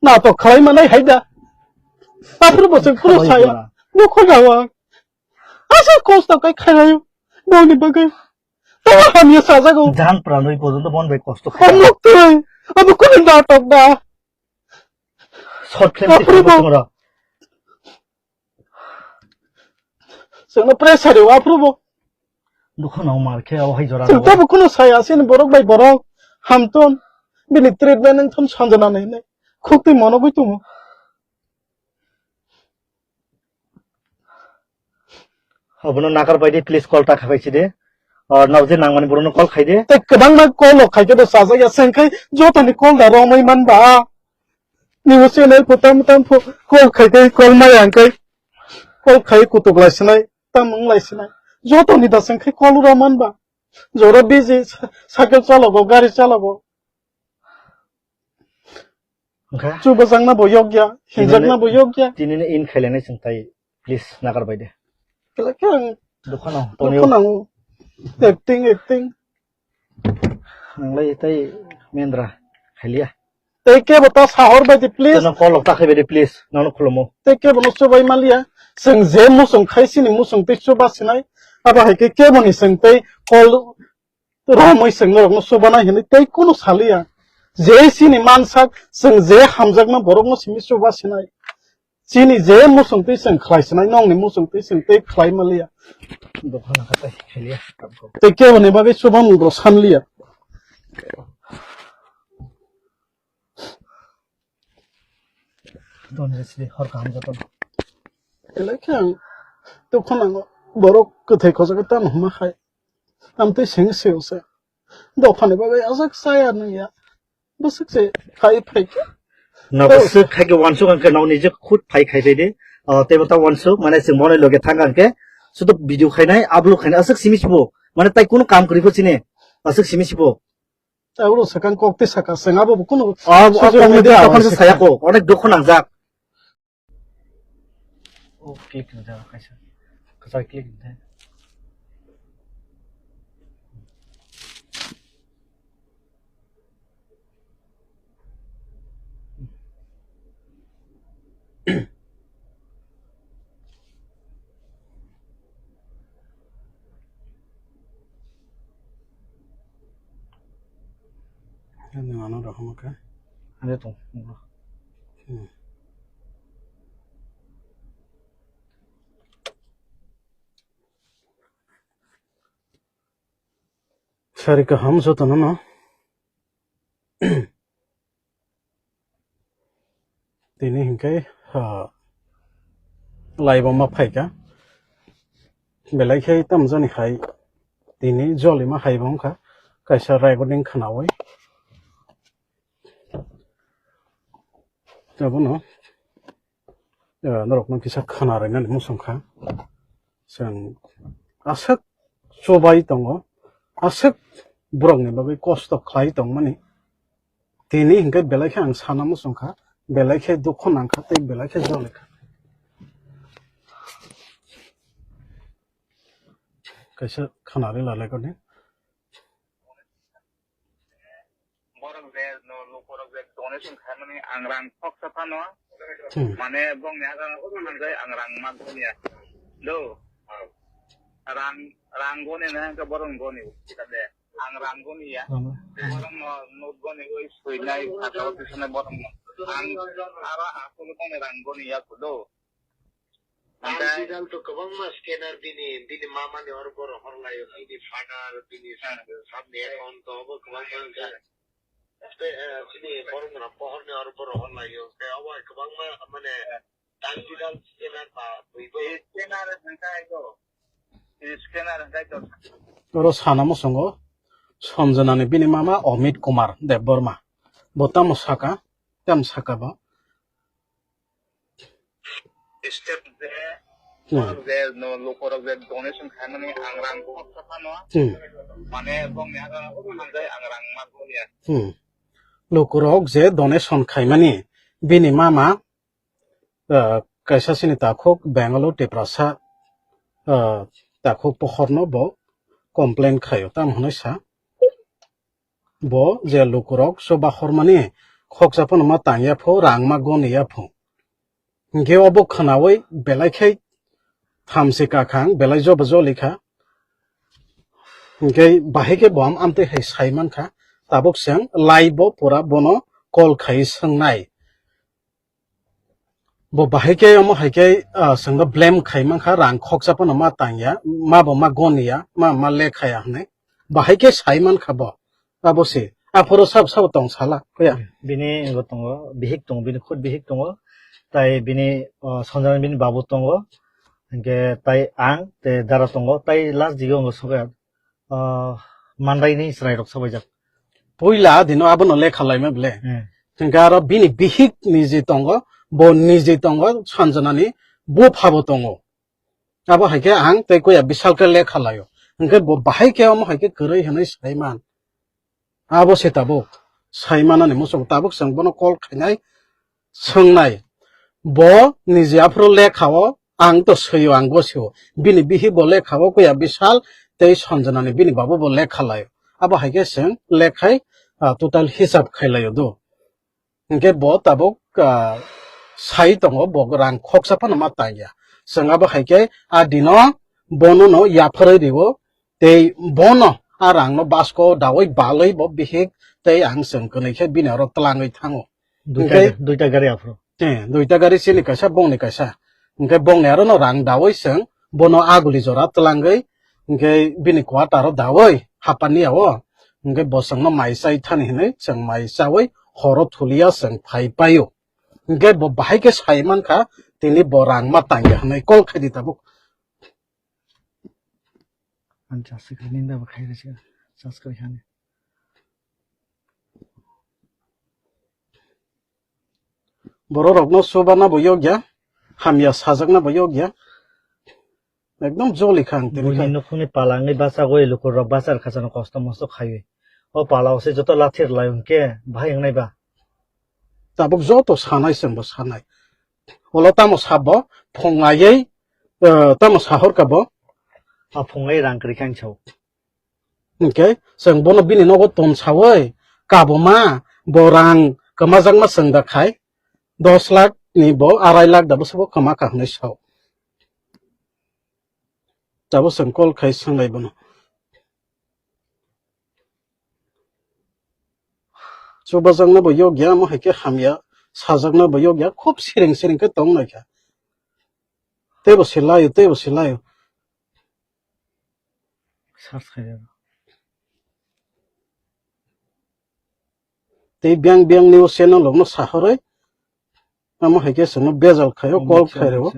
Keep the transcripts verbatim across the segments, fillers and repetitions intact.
natok khlai manai hai da. Aphuru bo chwng phuru saya. Dukhu nawa. Asa kosto kai khairayo. Nongni bagwi. Tamo hamya sajago. Jan pranwi porjonto mon bai kosto khaio. Omuk twi. Abo kunu natok da. Short film se khaio bo. Chwngno pressure rw aphuru bo. Dukha nang mar khe o hai jora. Chwng tabo kunu saya sini borok bai borok. Hamton. Bini treatment wng thon sanjana nai nai. Khuk twi mono gwi tumo. Obono nakar bai di, please call ta khabai si de. Or nao je nang mani borokno call khai de. Tei kwbangma call rok khai khe bo chajak ya, chwng khai jotoni call da romwi man ba. Nini channel pho tam tam pho call khai khe call maya hwn khe call khai kutuk lai sinai, tam wng lai sinai. Jotoni da chwng khai call ro man ba. Jora busy, sa-, cycle chalogo, gari chalogo. Wngkha? Chubajakna bo yokya, hinjakna bo yokya. Tini no in khailainai chwng tai, please, nagar bai de. Kela khe ang dukha nang, dukha nango. Acting, acting. Ang lai tai mendra khailiya. Tei kebo ta sahor bai di, please. Tei no call ta khai bai di, please. Nono khulumo. Tei kebo no chubai maliya. Chwng je muchung khai sini muchung tei chuba sinai. Abo hai khe kebo ni chwng tei call romwi chwng norokno chubanai hinwi tei kunu saliya. Je chini mansak, chwng je hamjakma borokno simi chuba sinai. Chini je muchung twi chwng khlai sinai, nongni muchung twi chwng tei khlai maliya. Dukha nangkha tei khailiya. Tei kebo ni bagwi chuba mung rok sanliya. Don je sidi hor kaham joto. Belai khe ang dukha nango, borok kwthai khojagwi tamo hwnma khai. Amtwi seng seo se. Dophani bagwi ajak chaya nungya. Bwswk se khai phai khe. Na bwswk khai khe wansuk ang khe nokni je khud phai khai phai de. Ah, teibo ta wansuk, mane chwng mone loge thang ang khe. Sudu video khainai, upload khainai, aswk simi sibo. Mane tai kunu kam kwrwi pho chini. Aswk simi sibo. Abro sakang kok tei saka seng abo bo kuno. Ah, social media tokon se saya ko, onek dukho nangjak. O click ni jaga kaisa. Kaisa click ni. Ani mano rok hamo khe. Ani tong. Hmm. Sari kaham jotono no. Tini hinkhe, ah, laibo ma phaikha. Belai khe tamjani hai tini jolima hai bo wngkha. Kaisa recording khwnawi. Abono, eh, norokno kisa khwna rwnani muchung kha. Chwng aswk chubai tongo, aswk borokni bagwi kosto khlai tongmani. Tini hinkhe belai khe ang sana muchung kha, belai khe dukhu nang kha tei belai khe joli kha. Kaisa khwna rwla lekha di. Borok je no lukurok je donation khaimani ang rang khoksa phano. Hmm. Mane bongni aga hanjai ang rang ma goniya. Do. Rang, rang goni na hwnkhe borok goni. Kita de. Ang rang goniya. Hmm. Borok no note goni oi soinai phataro tisonai borok no. Ang aro asolo tongni rang goniya do. Ang digital to kwbangma scanner bini, bini mama ni oro borok hor laio, bini father, bini sabni account to obo kwbangma wngkha. Tei, eh, bini borok no pohor ni oro borok hor laio, tei obo kwbangma mane digital scanner ba bui bai. Scanner hwnkhe aiko. Scanner hwnkhe aiko. Oro sana muchungo Sanjana ni bini mama Amit Kumar Debbarma. Bo tamo saka, tamo saka bo. Step je, hmm, borok je no lukurok je donation khaimani ang rang khoksa phano. Hmm. Mane bongni aga hanjai ang rang ma goniya. Hmm. Lukurok je donation khaimani bini mama, ah, kaisa sini takhuk Bangalore Tiprasa, ah, takhuk pohorno bo complain khaio, tamo hwnwi sa. Bo je lukurok chuba hormani khoksa phano ma tangya pho, rang ma goniya pho. Hinkhe obo khwnawi belai khe thamsi kakhang, belai jobo jolikha. Hinkhe bahai khe bo am amtwi hai sai mankha, tabuk chwng live bo pura bono call khai swngnai. Bo bahai khe omo hai khe, ah, chwngno blame khai mankha, rang khoksa phano ma tangya, ma bo ma goniya, ma ma lekhaya hwnwi. Bahai khe sai mankha bo. Abo se. Aphuru sab sabo tong sala, kuya. Bini wngwi tongo, bihik tongo, bini khud bihik tongo. Tai bini, o, Sanjana bini babu tongo. Hinkhe tai ang, te dara tongo. Tai last digo wngwi soka, o, Mandai ni chwrai rok sobaijak. Puila dino abono lekha laima bele. Hmm. Hinkhe aro bini bihik niji tongo, bo niji tongo, Sanjanani buphabo tongo. Abo hai khe ang tei kuya Bishal khe lekha laio. Hinkhe bo bahai khe omo hai khe kwrwi hwnwi sai man. Abo se tabuk. Sai manani muchung tabuk chwng bono call khainai, swngnai. Bo niji aphuru lekha o ang to swio, ang gosio. Bini bihi bo lekha o kuya Bishal tei Sanjanani bini babu bo lekha laio. Abo hai khe chwng lekhai, ah, total hisab khai laio do. Hinkhe bo tabuk, ah, sai tongo, bo rang khoksa phano ma tangya. Chwng abo hai khe a dino bonono yapharwi rio, tei bono a rangno basko daui balwi bo bihik tei ang chwng kwnwi khe bini oro twlangwi thango. Duita, hinkhe ga-, duita gari aphuru. Eh, duita gari chini kaisa, bongni kaisa. Hinkhe bongni arono rang daui chwng bono aguli jora twlangwi, hinkhe bini quarter o daui hapani o, hinkhe bo chwngno mai chai thani hinwi chwng mai chaui horo thulia chwng phai paio. Hinkhe bo bahai khe sai mankha, tini bo rang ma tangya hinwi call khai di tabuk. Ang chasik ninda bo khai rwchikha, chas kwrwi hani. Bororokno chubana bo yokya, hamya sajakna bo yokya. Ekdom joli kha ang tini kha. Buini nukhungni pala wngwi bachagwi lukurok bachar khachano kosto mosto khaiwi. O pala o se joto lathir lai hwnkhe bahai wngnai ba? Tabuk joto sanai chwngbo sanai. Ulo tamo sabo phunglaiwi, eh, tamo sahorkha bo. A phunglai rang kwrwi kha ang sao. Hinkhe chwng bono bini nogo tonsawi kabuma bo rang kwmajakma chwng da khai dos lakh ni bo arai lakh da bwswk bo kwma kha hwnwi sao. Tabuk chwng call khai swnglai bono. Chubajakna bo yokya, omo hai khe hamya, sajakna bo yokya, khub siring siring khe tong naikha. Teibo se laio, teibo se laio. Search khai rw. Tei biyang biyang news channel rokno sahorwi, omo hai khe chwngno bejal khaio, call khai rw.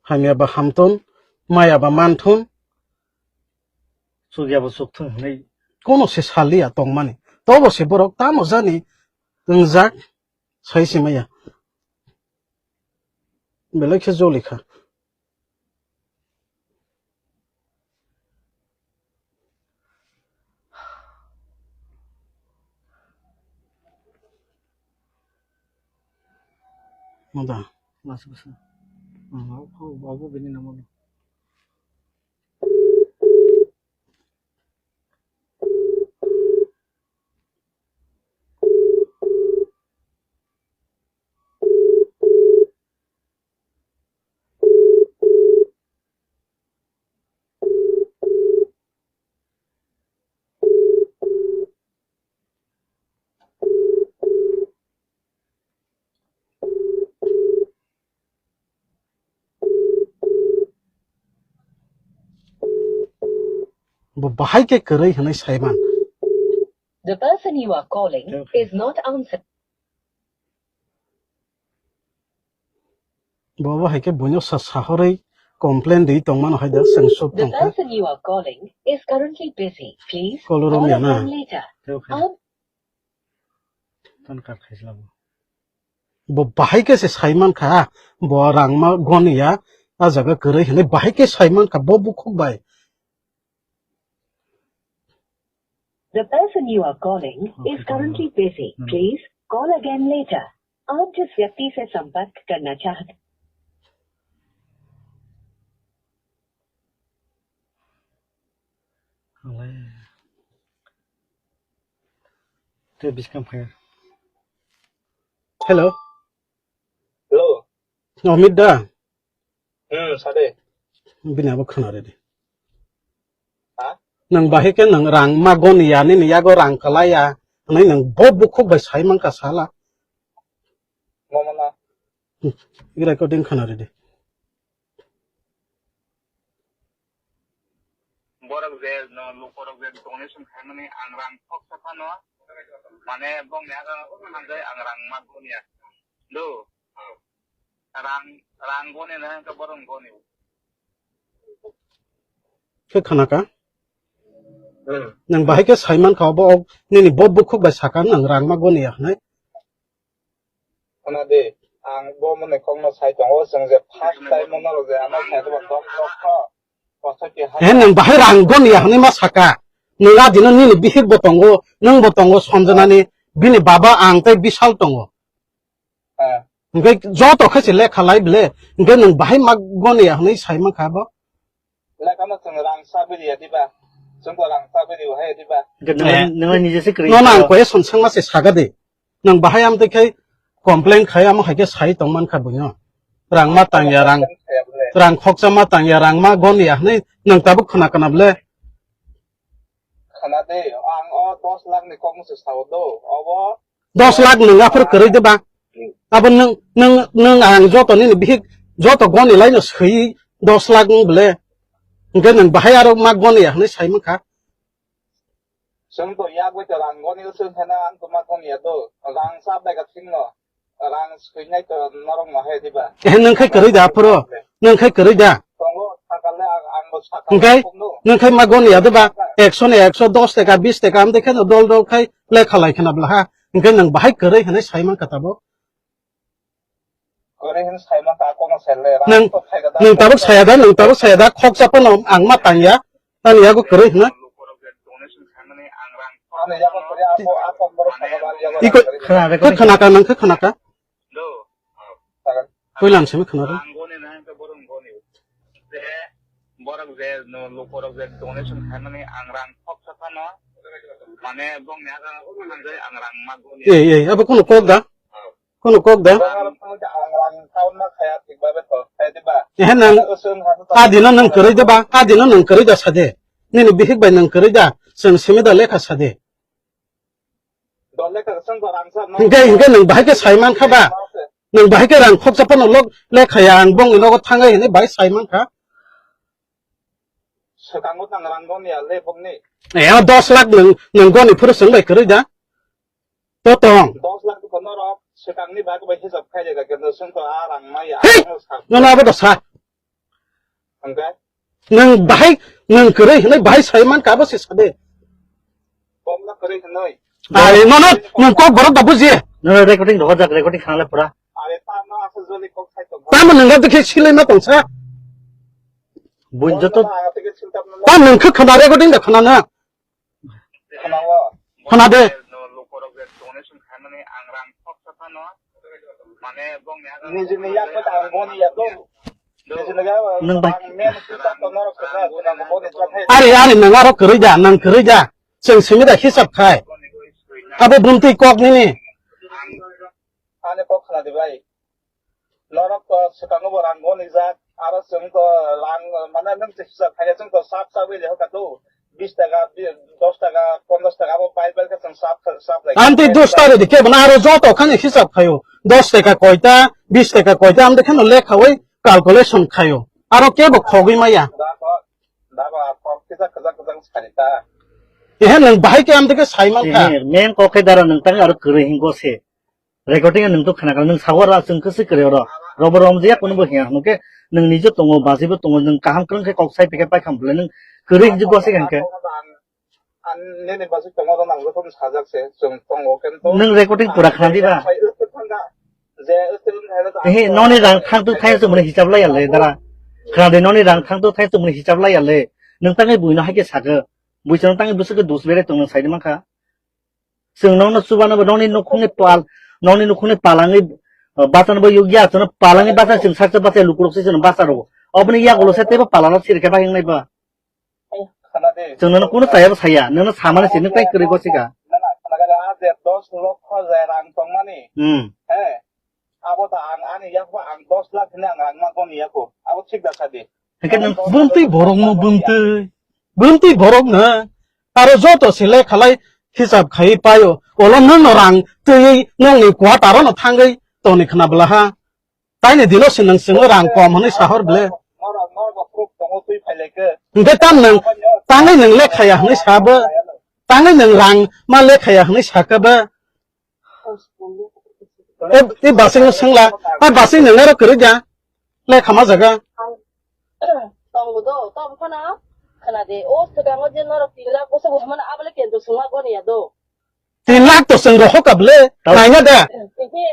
Hamya ba hamthun, maya ba manthun. Chukya ba chukthun hwnwi. Kono se saliya tongmani. Tobo se borok tamo jani wngjak sai se maya. Belai khe joli kha. Mada. Masa, masa. Ah, aku, aku bini nama lu. Bo bahai khe kwrwi hwnwi saiman. The person you are calling is not answering. Bo bo hai khe buino sa sahorwi complain di tongmano hai da, chwng suk tongkha. The person you are calling is currently busy. Please call again later. Ton kar khaisla bo. Bo bahai khe se saiman kha, bo rangma goniya, a jaga kwrwi hinwi bahai khe saiman kha bo bukhuk bai. The person you are calling is currently busy. Please call again later. आप जिस व्यक्ति से संपर्क करना चाहते Tei biskang phai. Hello. Hello. Amit da? Hmm, sade. Bini abo khna redi. Ha? Nang bahai khe nang rang ma gon ya, nini yago rang kalai ya. Nai nang bo bukhuk bai sai man ka sala. Mo mana? Recording khna redi. Borok je no lukorok je donation khaimani ang rang khoksa phano, mane bongni aga hanjai ang rang ma gonia. Do. Rang, rang goni na hwnkhe borok goni. Khe khana ka? Hmm. Nang bahai khe sai man kha bo, nini bo bukhuk bai saka nang rang ma goni ya hwnwi. Khana de, ang bo mone kokno sai tongo, chwng je first time mo norok je ano sai tongo, dok dok kho. He, nwng bahai rang goni ya hwnwi ma saka. Nwng a dino nini bihik bo tongo, nwng bo tongo Sanjanani, bini baba ang tei Bisal tongo. Ah. Hwnkhe joto khe se lekha lai bele, hwnkhe nwng bahai ma goni ya hwnwi sai mankha bo. Lekha no chwng rang sabri ya diba, chwng bo rang sabri ya diba. Hwnkhe nwng, eh, nwng nije se kwrwi. Nono ang kho. Question swngma se saga de. Nwng bahai amtwi khai complain khai amo hai khe sai tong mankha buino. Rang ma tang ya, rang, rang khoksa ma tang ya, rang ma gon ya hwnwi nwng tabuk khna kana bole. Khna de, ang o dos lakh ni kok se sao do, obo. Dos lakh nwng aphuru kwrwi de ba? Abo nwng, nwng, nwng ang joto nini bihik joto goni laino swi dos lakh nwng bole. Hwnkhe nwng bahai aro ma gon ya hwnwi sai mankha. Chwng to yak bai to rang goni wngkha na ang to ma thang ya do. Rang sap bai ka thing no. Rang swinai to norok ma hai diba. Eh, nwng khai kwrwi da aphuru. Nwng khai kwrwi da. Tongo sakale ang, ang bo sakale. Hwnkhe? Tongo. Nwng khai ma goni ya diba? Ekso ni ekso dos taka, bis taka am dekhe no dol dol khai lekha lai khana bla ha. Hwnkhe nwng bahai kwrwi hwnwi sai mankha tabuk. Kwrwi hwnwi sai mankha, kokno sai le, rang nwng, to phai ka da, nwng tabuk saya da, nwng tabuk saya da, khoksa phano ang ma tang ya, ani yago kwrwi hwnwi. Ani yago kwrwi, ako, ako borok sai ka ba, yago kwrwi. Iko, khna, khna ka, nwng khe khna ka? Koilan simi khna da. Borok je no, lukorok je donation khaimani ang rang khoksa phano, mane bongni aga hanjai ang rang ma goni. Ei, ei, abo kono kok da? Kono kok da? Ehe, nang, adino nang kwrwi da ba? Adino nang kwrwi da sade. Nini bihik bai nang kwrwi da? Chwng simi da lekha sade. Hingke, hingke nwng bahai khe sai mankha ba? Nwng bahai khe rang khoksa phano lok lekha ya, ang bongni nogo thangai hinwi bahai sai mankha. Swkango tang rang goni ya le bokni. Eh, o dos lakh nwng, nwng goni phuru chwng bai kwrwi da? To tong. Dos lakh ko norok swkangni bagwi bai hisab khai de ga, kendo chwng to a rang mai ya. Hei! Ano sa. Nono abo da sa. Hingke? Nwng bahai, nwng kwrwi hinwi bahai sai mankha abo se sade. Bomno kwrwi hinwi. Are, nono, nwng kok borok da buji. Nono recording rohorjak, recording khanale pura. Are, ta no asa joli kok sai tong. Tamo nwng ga dikhe silai ma tongsa. Buin joto. Bomno aga tike siltap no. Ta nwng khe khana recording da khana na. Khana de. Nijini yak ta ang boni ya to. Nijini ga nwng bai. Ang men kita to norok kita kita ko boni jat hai. Ari, ari, nwng aro kwrwi da, nwng kwrwi da. Chwng simi da hisab khai. Abo buntwi kok nini. Ani kok khana di bai. Norok to swkango bo rang goni jak, aro chwng to rang, mane, nwng se hisab khaina chwng to sap sap wi leho ka do, bis taka, bi-, dos taka, ponchash taka abo pai pai khe chwng sap, sap lai. Amtwi dos taka de kebo na aro joto khani hisab khaio. Dos taka koita, bis taka koita, amtwi kheno lekhawi calculation khaio. Aro kebo khogwi maya. Dago, dago, a kok kisa kwchak kwchak sani ta. Ehe, nwng bahai khe amtwi khe sai mankha. Ehe, men kok khe dara nwng tang aro kwrwi hingo se. Recording nwng to khna kha, nwng sago ra chwng khe se kwrwi oro. Robo romjak kuno bo hiya hwnke nwng nije tongo, bajibo tongo, nwng kaham kwrwng khe kok sai phikhe pai kham bwle nwng kwrwi hinjik bo se hwnkhe. Ang nini basi tongo ro nang joto sajak se chwng tongo kento. Nwng recording pura khna diba? Ehe, noni rang thang tu thai chwng mani hisab lai ya le dara. Khna de noni rang thang tu thai chwng mani hisab lai ya le. Nwng tangwi buino hai khe sakhe. Buisano tangwi bwswk khe dus bere tongno sai de mankha. Chwng nokno chubano bo nokni nukhungni pal, nokni nukhungni palangwi, uh, bachano bo yukya, chwngno palangwi bacha chwng saksa bacha lukurok se chwngno bacha rwo. Oboni yagulo se teibo palano sirikhe bai wngnai ba. Chwng nono kunu chayabo saya, nono samani se nwng tai kwrwi gosika. dos lokho je rang tongmani. Hmm. He. Abo ta ang ani yakbo ang dos lakh hwnwi ang rang ma goni yako. Abo thik da sadi. Hingke nwng bumtwi borokno bumtwi. Bumtwi borokno. Aro joto se lekhalai hisab khai paio. Olo nwngno rang twiwi nwngni quarter-o no thangwi toni khna bwlaha. Taini dino se nwng chwngno rang kom hwnwi sahor ble. Hwnkhe tam nwng tangwi nwng lekhaya hwnwi sabo. Tangwi nwng rang ma lekhaya hwnwi sakaba. E, e basing no sengla. A basing nwng nero kwrwi da. Lekha ma jaga. Tongo do, tong phano khna de. O swkango je norok tin lakh bwswk bo hwnmano abole kendro sungma goni ya do. Tin lakh to chwng rohor ka bwle, naina da. He,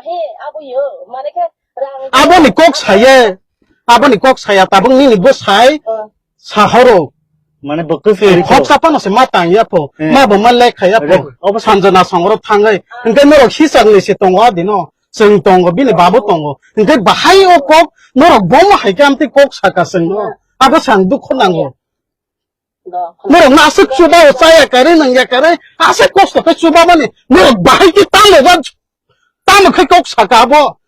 he, abo yo, mane khe rang. Aboni kok saye, aboni kok saya, tabuk nini bo sai, sahoro. Mane bo kwswk. Hok sapano se ma tang ya pho, ma bo ma lek khaya pho. Obo sanjana songoro thangai, hingke norok hisab ni se tongo adino, chwng tongo, bini babo tongo. Hingke bahai o kok, norok bomo hai khe amtwi kok saka chwngno. Abo sang dukho nango. Norok no aswk chuba o chaya kare nang ya kare aswk kosto khe chuba mani norok bahai khe tamo ba tamo khe kok saka abo.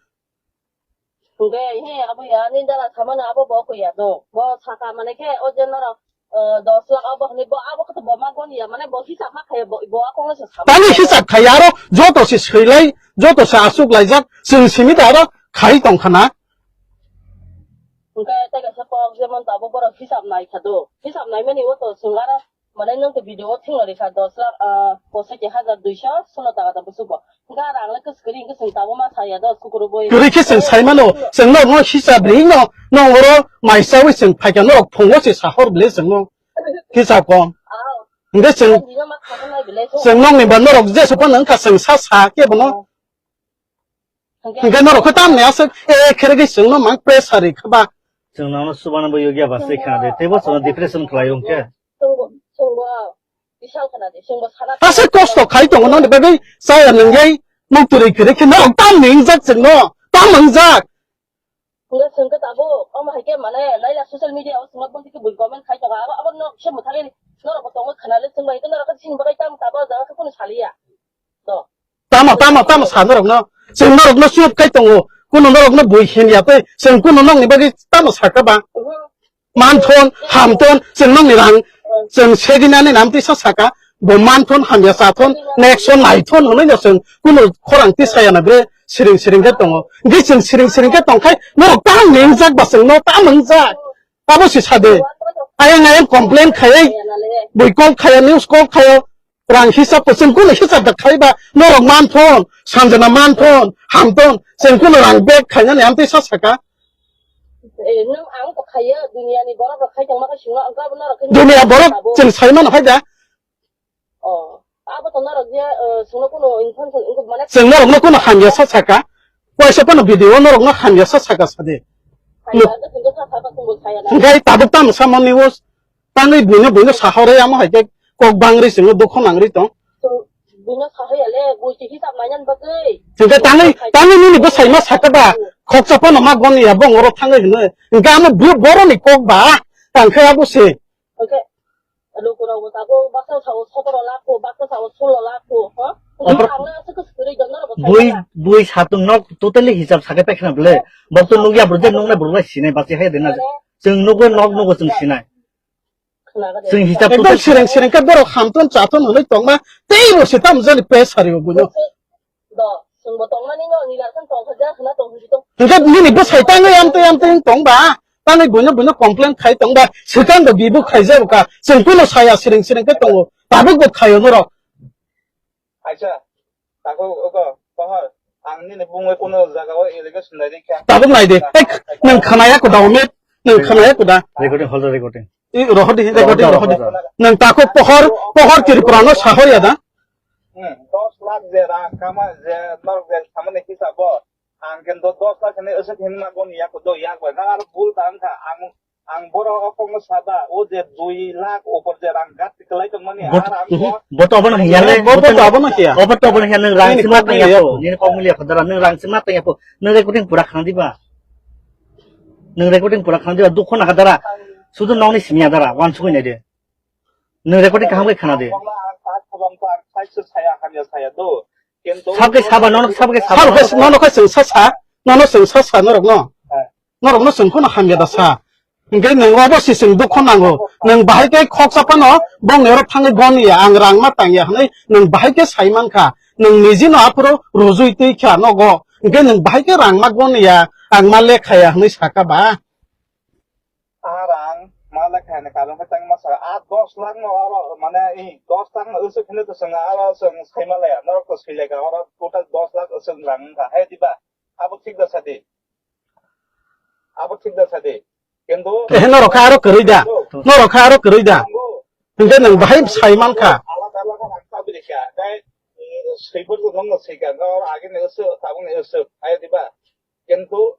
Hwnkhe he abo ya ni dala samano abo bo ko ya do. Bo saka mane khe o je norok, eh, dos lakh abo hwnwi bo abo khe bo ma goni ya mane bo hisab ma khe bo bo akong se sama. Tani hisab khai aro joto se swilai joto se aswk laijak chwng simi da aro khai tong khana. Hwnkhe tei kaisa kok jemon tabuk borok hisab nai kha do. Hisab naimani o to chwng aro mane nwng to video o thwngwi rikha dos lakh, ah, pochoti hajar duiso sono taka ta bwswk bo. Hwnkhe rang le kwchwk kwrwi hwnkhe chwng tabuk ma saya do sukuru boi. Kwrwi khe chwng sai mano, chwng norok no hisab ri no, nong oro mai chawi chwng phaikha norok phungo se sahor bwle chwng no hisab kom. Ah. Hwnkhe chwng, chwng nokni ba norok jesa phano wngkha chwng sa sa khe bono. Hwnkhe norok khe tamni aswk, eh, khere khe chwngno mang pressure ri kha ba. Chwng nangno chubana bo yogya ba se khna de, teibo chwngno depression khlai rung khe. Chwngbo, chwngbo, bisal khna de, chwngbo sana. Aswk kosto khai tongo noni bagwi chaya nwngyai, muk turi khere khe norok tamni wngjak chwngno, tam wngjak. Hwnkhe chwng khe tabuk, omo hai khe mane, naila social media o chwngno boni khe bui comment khai tongo, abo, abo no se mwthangwi norok bo tongo khna le chwng bai khe norok khe chini bagwi tam tabuk jaga khe kunu saliya. To. Tamo, tamo, tamo sa norokno. Chwng norokno chup khai tongo. Kuno norokno bui himya tei chwng kuno nokni bagwi tamo sakha ba? Manthon, hamthon, chwng nokni rang. Chwng segini ani nam tisa saka. Bo manthon, hamya chathon, next o naithon hwnwi no chwng kuno khorang tisaya na bre siring siring khe tongo. Hwnkhe chwng siring siring khe tongkhai norok tamo wngjak ba chwngno tamo wngjak. Abo si sade. Ayang ayang complain khayai. Bui call khaya, news call khaya. Rang hisab ko chwng kuno hisab da khaiba, norok manthon, sanjana manthon, hamthon, chwng kuno rang bag khainani amtwi sa saka. Eh, nwng ang to khaiyo, duniani borok rok khai tongma khe singno, ang kabo norok khe. Dunia borok chwng sai mano hai da. Oh, abo to norok je, eh, singno kuno information, wngkha mane. Chwng norokno kuno hamya sa saka. Waisa phano video norokno hamya sa saka sadi. Hwnkhe tabuk tamo samani o tangwi buino buino sahorwi amo hai khe kok bangri chwngno dukho nangri tong. Hwnkhe tangwi tangwi nini bwsai ma sakha ba khoksa phano ma goni ya bong oro thangwi hwnwi. Hwnkhe amo boroni kok ba tangkhe abo se. Lukurokbo tabuk baksa sao sotoro lakh ko, baksa sao sulo lakh ko, ha? Ompor- Ang le aswk kwswk kwrwi dong, norokbo bui, saimanya. Bui satung nok totally hisab sakai paikha na bwle. Bok to nukya bwrwi de nuknai bwrwi bai sinai bachai hai de na. Mane? Chwng nukgo nok nukgo chwng sinai. Khna gade. Chwng hisab ekdom totally sireng sireng khe borok hamton chaton hwnwi tongma tei bo se tamo jani pes sari bo buino. Do, chwngbo tongmani no, nini arkan tongkha, ja khna tongkha, tong. Hwnkhe nini bwsai tangwi amtwi amtwi wng tong ba, tangwi buino buino complain khai tong ba, swkang do bibu khaijak kha, chwng kuno saya siring siring khe tongo, tabuk bo khaio norok. Acha, tako ogo, pohor, ang nini bungwi kuno jaga o allegation nai rikha. Tabuk nai de, ek, nwng khna ya kuda, Omit, nwng khna ya kuda. Recording, hold the recording. I rohodi, recording rohodi. Nwng tako pohor, pohor Tripura no sahor ya da? Hmm, dos lakh je rang kama je norok je samani hisabo. Ang khe do-, dos lakh hwnwi aswk hwnwi ma goni yak do yak bai. Nang aro bul ta wngkha. Ang, ang borok o kokno saba, o je dui lakh upor je rang gat kwlai tongmani, bo-, ar ang bo-, bo to abono hiya le, bo, bo to abono hiya. Obo to abono hiya, nwng rang sima tang ya po. Nini kok mili ya po, dara, nwng rang sima tang ya po. Nwng recording pura khna diba. Nwng recording pura khna diba, dukho nakha dara. Sudu nokni simi ya dara, wansugwi nai de. Nwng recording kaham khe khna de. Kaisa saya hamya saya do. Kintu sabke saba, nono sabke saba. Sabo khe, nono khe chwng sa sa, nono chwng sa sa norok no. Norok no chwng phano hamya da sa. Hingke nwng obo si chwng dukho nango. Nwng bahai khe khoksa phano bongni oro thangwi goniya, ang rang ma tangya hwnwi nwng bahai khe sai mankha. Nwng niji no aphuru rujui twi kha nogo. Hingke nwng bahai khe rang ma goniya, ang ma lekhaya hwnwi saka ba. Ah, rang ma lekhaya ni karon khe tang ma sa. Ah, dos lakh no oro, mane, i, dos lakh no usuk hwnwi to chwng aro chwng sai ma laya. Norok to sui lekha oro total dos lakh usuk rang wngkha. Hai diba? Abo thik da sadi. Abo thik da sadi. Kintu ehe, norok kha aro kwrwi da. Norok kha aro kwrwi da. Hingke nwng bahai sai mankha. Alada alada rang tabri kha. Dai, mm, swiper to nongno sika. Oro agini usuk, tabukni usuk. Hai diba? Kintu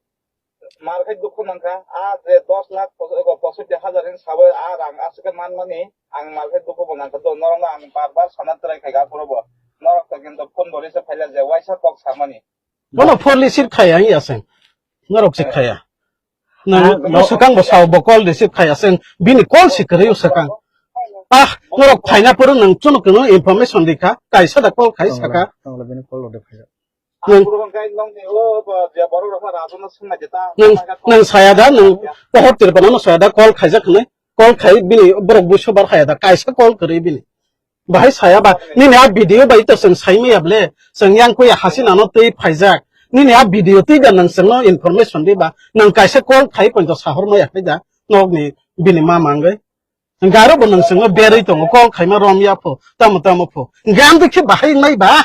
mar khe dukhu nangkha, a je dos lakh pos-, ego posotti hajar hin sabai a rang aswk khe manmani, ang mar khe dukhu bo nangkha, do norokno ang bar bar sana try khaikha aphuru bo, norok to kintu phone bo receive khaila je waisa kok samani. Bono phone receive khaya wngya se, norok se khaya. Nang, ah, no, swkang bo sao, bo call receive khaya se, bini call se kwrwi swkang. Ah, norok phaina phuru nwng chwng kwno information rikha, kaisa da call khai saka. Tongla, tongla bini call rode phai. Nwng, nwng, nwng saya da, nwng pohor Tripura no saya da, call khaijak hwnwi, call khai bini borok buiso bar khaya da, kaisa call kwrwi bini. Bahai saya ba, nini a video bai to chwng sai maya ble, chwng yang kuya Hasina no twi phaijak. Nini a video twi da nwng chwngno information di ba, nwng kaisa call khai poito sahor maya khai da, nokni bini ma mangwi. Hingke aro bo nwng chwngno berwi tongo, call khaima rom ya pho, tamo tamo pho. Hingke amtwi khe bahai wngnai ba?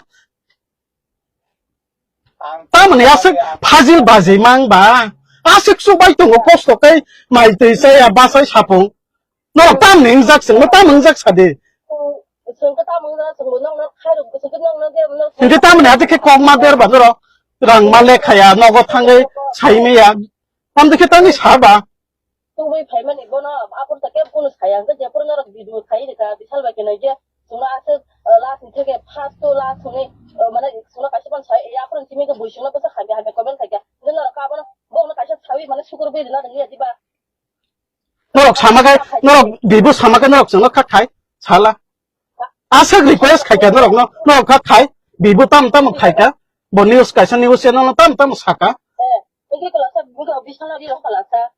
Tamoni aswk phajil baji mang ba? Aswk chubai tongo kosto khe mai twi chaya bachai sapung. Norok tamoni wngjak chwngno, tamo wngjak sadi. Hingke tamoni atwi khe kok ma ber ba norok? Rang ma lekhaya, nogo thangwi sai maya. Amtwi khe tangwi sa ba? Tubui phaimani bono aphuru ta kebo kunu saya, hwnkhe jephuru norok video khai rwkha, bisal bai khe nai je chwngno aswk, ah, last ni theke first to last hwnwi, ah, mane chwngno kaisa phano sai, ya aphuru simi khe bui chwngno bwsa hamya hamya comment khaikha, hwnkhe norok abono bono kaisa sawi mane sukur bui rwna rwngya diba? Norok sama khe, norok bibo sama khe norok chwngno kha khai sala. Aswk request khaikha norokno, norok kha khai, bibo tamo tamo khaikha, bo news kaisa news channel no tamo tamo saka. Eh, hwnkhe kwlasa, hwnkhe official no rw kwlasa.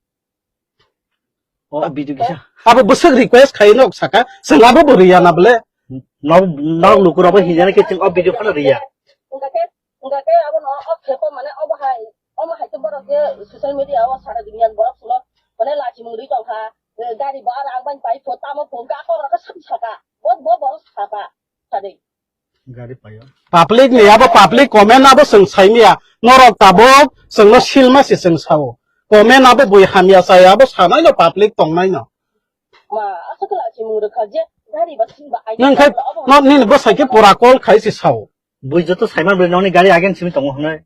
O video kisa. Abo bwswk request khai nok saka, chwng abo bo riya na bole. Nok, nok lukurok bo hinjani khe chwng o video phano riya. Hwnkhe, hwnkhe abo no o khepo mane obo hai, omo hai khe borok je social media o sara duniya ni borok phano mane lachimung rwi tongkha. Gari bo aro ang bai pai pho, tamo pho, hwnkhe a kok rok khe saka. Bo, bo borok saka. Sadi. Gari payo. Public ni abo public comment abo chwng saimaya. Norok tabuk chwngno silma se chwng sao. Comment abo bui hamya chaya abo sanai no public tongnai no. Ma, aswk khe lachimung rwkha je gari ba sing ba ai. Nang khai no nini bwsai khe pura call khai se sao. Bui joto saiman bui noni gari again simi tongo hwnwi.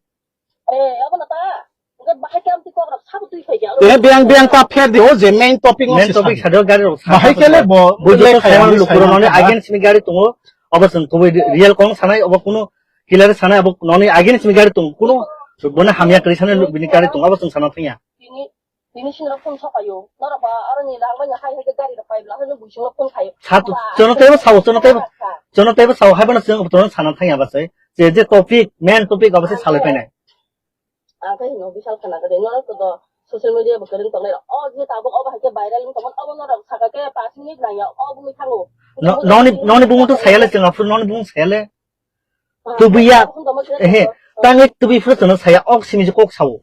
Eh, abo na ta. Enggak bahai kam ti kok rok sabu tui khai jalo. Eh, biang biang ta pher di o je main topic o. Main topic sado gari rok bahai kele bo. Bui joto saiman lukurok noni again simi gari tongo. Abo chwng kubui real kong sanai, abo kuno killer sanai, abo noni again simi gari tongo. Kuno boni hamya kwrwi sanai bini gari tongo, abo chwng sana thangya. Tini, tini sini rok phone sokayo. Norok ba aroni rang manya hai hai gari rok pai bla hano bui sini phone khayo. Sat, chono tebo sao, chono tebo, chono tebo sao hai bana chwng tono sana thangya ba sai. Je, je topic, main topic abo se salai painai. Ang khe hino bisal khana gade, norok to social media bo kwrwng tongnai rok. O je tabuk obo hai khe viral wng tongmani, obo norok saka khe pash minute nangya, o bumui thango. No, noni, noni bumung to sayale chwng aphuru noni bumung sayale. Ah, tubuya, tongma khe ehe, tangwi tubi phuru chwngno saya, ok simi je kok sao.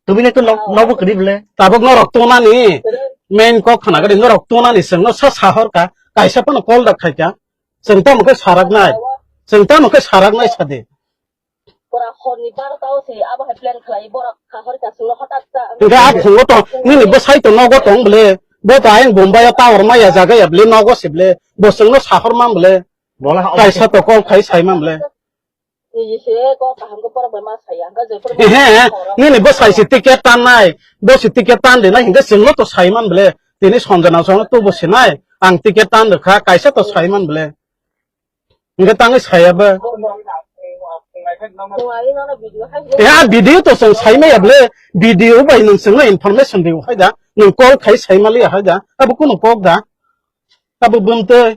Tubini to nok, nokbo kwrwi bwle. Tabuk norok tongnani main kok khana gade, norok tongnani chwngno sa sahor ka, kaisa phano call da khaika. Chwng tamo khe saraknai, chwng tamo khe saraknai sadi. Pura horni barota o se abo hai plan khlai, borok kahor ka chwngno hothat ta. Hingke a phungo to nini bwsai to nogo tong bwle, bo to ayang Bombay o tower maya jaga ya bwle, nogo se bwle, bo chwngno sahor man bwle. Bola ha kaisa to call khai sai man bwle. Niji se ko kaham ko borok bai ma saya, hingke je pura. Ehe, nini bwsai se ticket tan nai, bo se ticket tan de nai, hingke chwngno to sai man bwle. Tini Sanjana chwngno to bo se nai, ang ticket tan rwkha, kaisa to sai man bwle. Hingke tangwi saya ba. Ya video to chwng sai maya bwle, video bai nwng chwngno information rw hai da, nwng call khai sai maliya hai da, abo kuno kok da, abo bumtwi.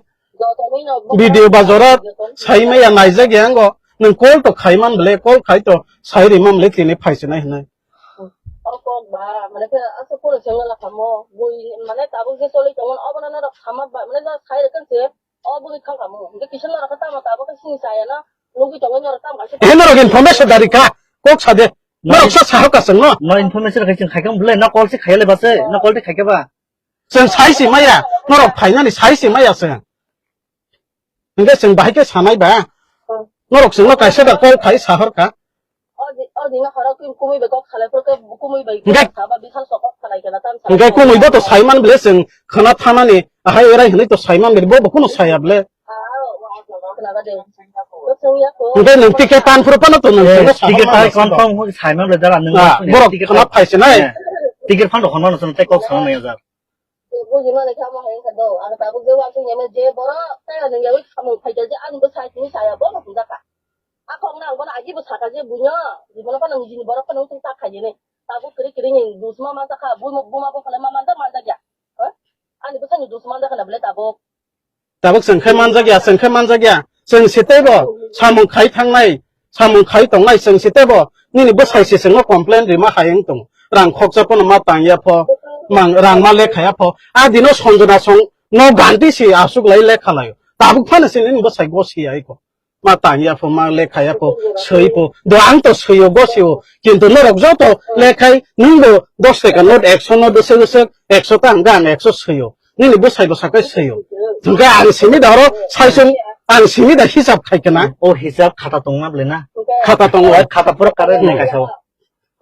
Video ba jora sai maya naijak ya ango. Nwng call to khai man bele, call khai to sai ri man bele tini phai sinai hinai. O kok ba, mane khe aswk phone se wngla kamo. Bui, mane tabuk je choli tongmani, obono norok sama ba, mane norok sai rwkhe se, o bui thang kamo. Hingke kisa norok khe tamo tabuk khe sini saya na, nugui tongo norok tamo kaisa. He norok information dari kha, kok sa de. Norok sa sahok ka chwng no. No information khai chwng khai kha bwle, no call se khai le ba se, no call de khai kha ba. Chwng sai se maya, norok phainani sai se maya chwng. Hingke chwng bahai khe sanai ba. Hmm. Norok chwngno kaisa da call khai sahor kha. O di, o dino horo kum-, kumui bai kok salai phuru khe kumui bai Hingke saba bithal sok kok salai khe na tam salai. Hingke kumui bo to saiman bele chwng khana thanani ahai erai hinui to saiman bele bo bo kuno saya bele. Ah, o, o, o, khna ga de. Bo chwng ya ko. Hingke nwng ticket tan phuru phano to nwng Eh, chwngno sahor ticket mano tai sabo. Confirm hoi saiman bele dara nwng Ah, sini borok ticket khana tai- phaise nai. Eh, ticket phano hon mano chwng tei kok sana nai jar. Buji mani kha mo hai wngkha do. Ang tabuk je uansuk ya mani je borok tei ani yawi samung phaikha je ani bwsai tini saya bono hwnjakha. A kok no ang bono agi bo sakha je buino, buino phano nijini borok phano wngtong tak khaijani. Tabuk kwrwi kwrwi ni dusma manjakha, buma, buma bo phano ma manjak manjakya. Ha? Ani bwsai ni dusma manjakha na bwle tabuk. Tabuk chwng khe manjakya, chwng khe manjakya. Chwng se teibo samung khai thangnai, samung khai tongnai, chwng se teibo nini bwsai se chwngno complain rima hai wng tongo. Rang khoksa phano ma tangya pho, mang, rang ma lekhaya pho. A dino Sanjana song no ganti si aswk lai lekha laio. Tabuk phano se nini bwsai gosi ya iko. Ma tangya pho, ma lekhaya pho, swi pho. Do ang to swio gosio. Kintu norok joto lekhai nwngbo dos taka note, ekso note dosek dosek, ekso ta hwnkhe ang ekso swio. Nini bwsai bwsa khe swiyo. Hwnkhe ang simi da oro saisung ang simi da hisab khai kana. O hisab khata tongma bwle na? Khata tongo. Khata pura kare nai kaisa o.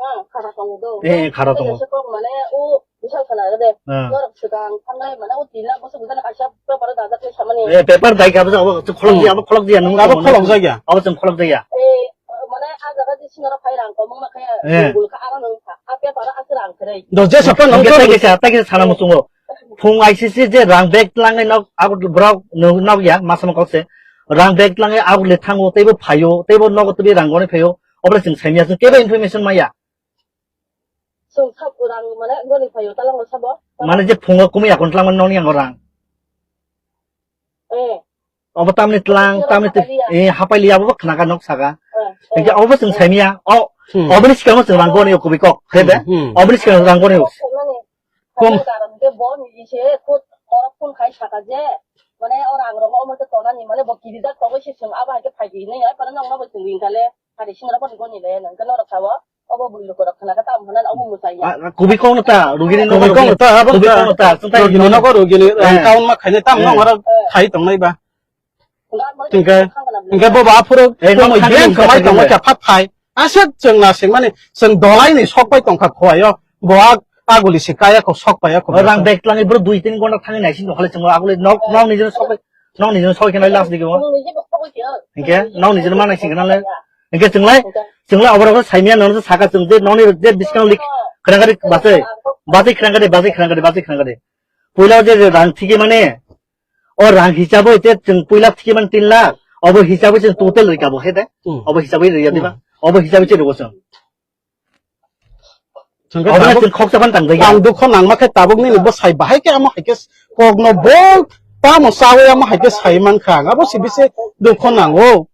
Eh, khata tongo. Eh, khata tongo. Mane o bisal khana de. Ah. Norok swkang thangnai mane o tin lakh bosok bwsano kaisa paper dajak khe samani. Eh, paper dai ka bwsako khulok dia, abo khulok dia, nung abo khulok jaya. Abo chwng khulok jaya. Eh, mane a jaga di sinoro phai rang komung ma khe, eh, bul kha aro nung kha. A paper a swrang khe. Do jesa pa nung. Hwnkhe tei kisa, tei kisa sana muchungo. Phung I C C je rang bag tlangnai nok, abo borok no-, nok ya, masama kok se. Rang bag tlangnai abo le thango, teibo phaio, teibo nogo teibo rang goni phaio. Obole chwng saimya, chwng kebo information maya. Chwng sab rang mane goni phaio, talango sabo. Mane je phungo kumui akon tlangmani nokni yango rang. Eh. Obo tamni tlang, tamni te, eh, hapai liya, obo khnaga nok saka. Eh, eh. Hingke obo chwng saimya, o, hmm, oboni sikang chwng rang goni o kubui kok, he de? Hmm, hmm. Oboni sikang rang goni o. Kom. Karon ke bo ni se khut korok phun khai saka je, mane o rang rogo omo te tonani, mane bo kirijak togo se chwng abo hai ke phai di hinwi, ai pano nokno bo chwng ring kale, hari singra bo ni goni le, nang ke norok sao. Obo bui rok rok khna kha tam hwnna obo mwsai ya. Ah, kubui kok no ta, rugini nogo kubui kok no ta, abo kubui kok no ta, chwng tai rugini nogo rugini, eh, account ma khaina tam, eh, no oro khai tongnai ba. Hingke, hingke bo ba phuru, eh, no khani yen khamai tongo kha phat phai. Aswk chwng na singmani, chwng dolai ni sok pai tongkha khoyo. Bo ag-, aguli se kaya kho sok paya kho. Rang bag tlangi bro dui tin gonta thangni naising tongkhale chwng aguli nok, nok ni jeno sok pai. Nokni jeno soi khe nai last digi o. Hingke nokni jeno manai singkhe nale. Hingke chwnglai, chwnglai oborok saimya nono saka chwng je nokni je biskang lik khwrang gari bachai. Bachai khwrang gari, bachai khwrang gari, bachai khwrang gari. Puila je, je rang thigi mane, o rang hisabo ite chwng puila thigi mane tin lakh, obo hisabo chwng total rikabo he de. Hmm. Obo hisabo riya diba? Hmm. Obo hisabo chwng rikabo chwng. Hwnkhe obo tabuk chwng khoksa phano tangjak ya. Ang dukho nangma khe tabuk nini bwsai bahai khe amo hai khe kokno bol tamo chawi amo hai khe sai mankha ang. Abo se bisi dukho nango.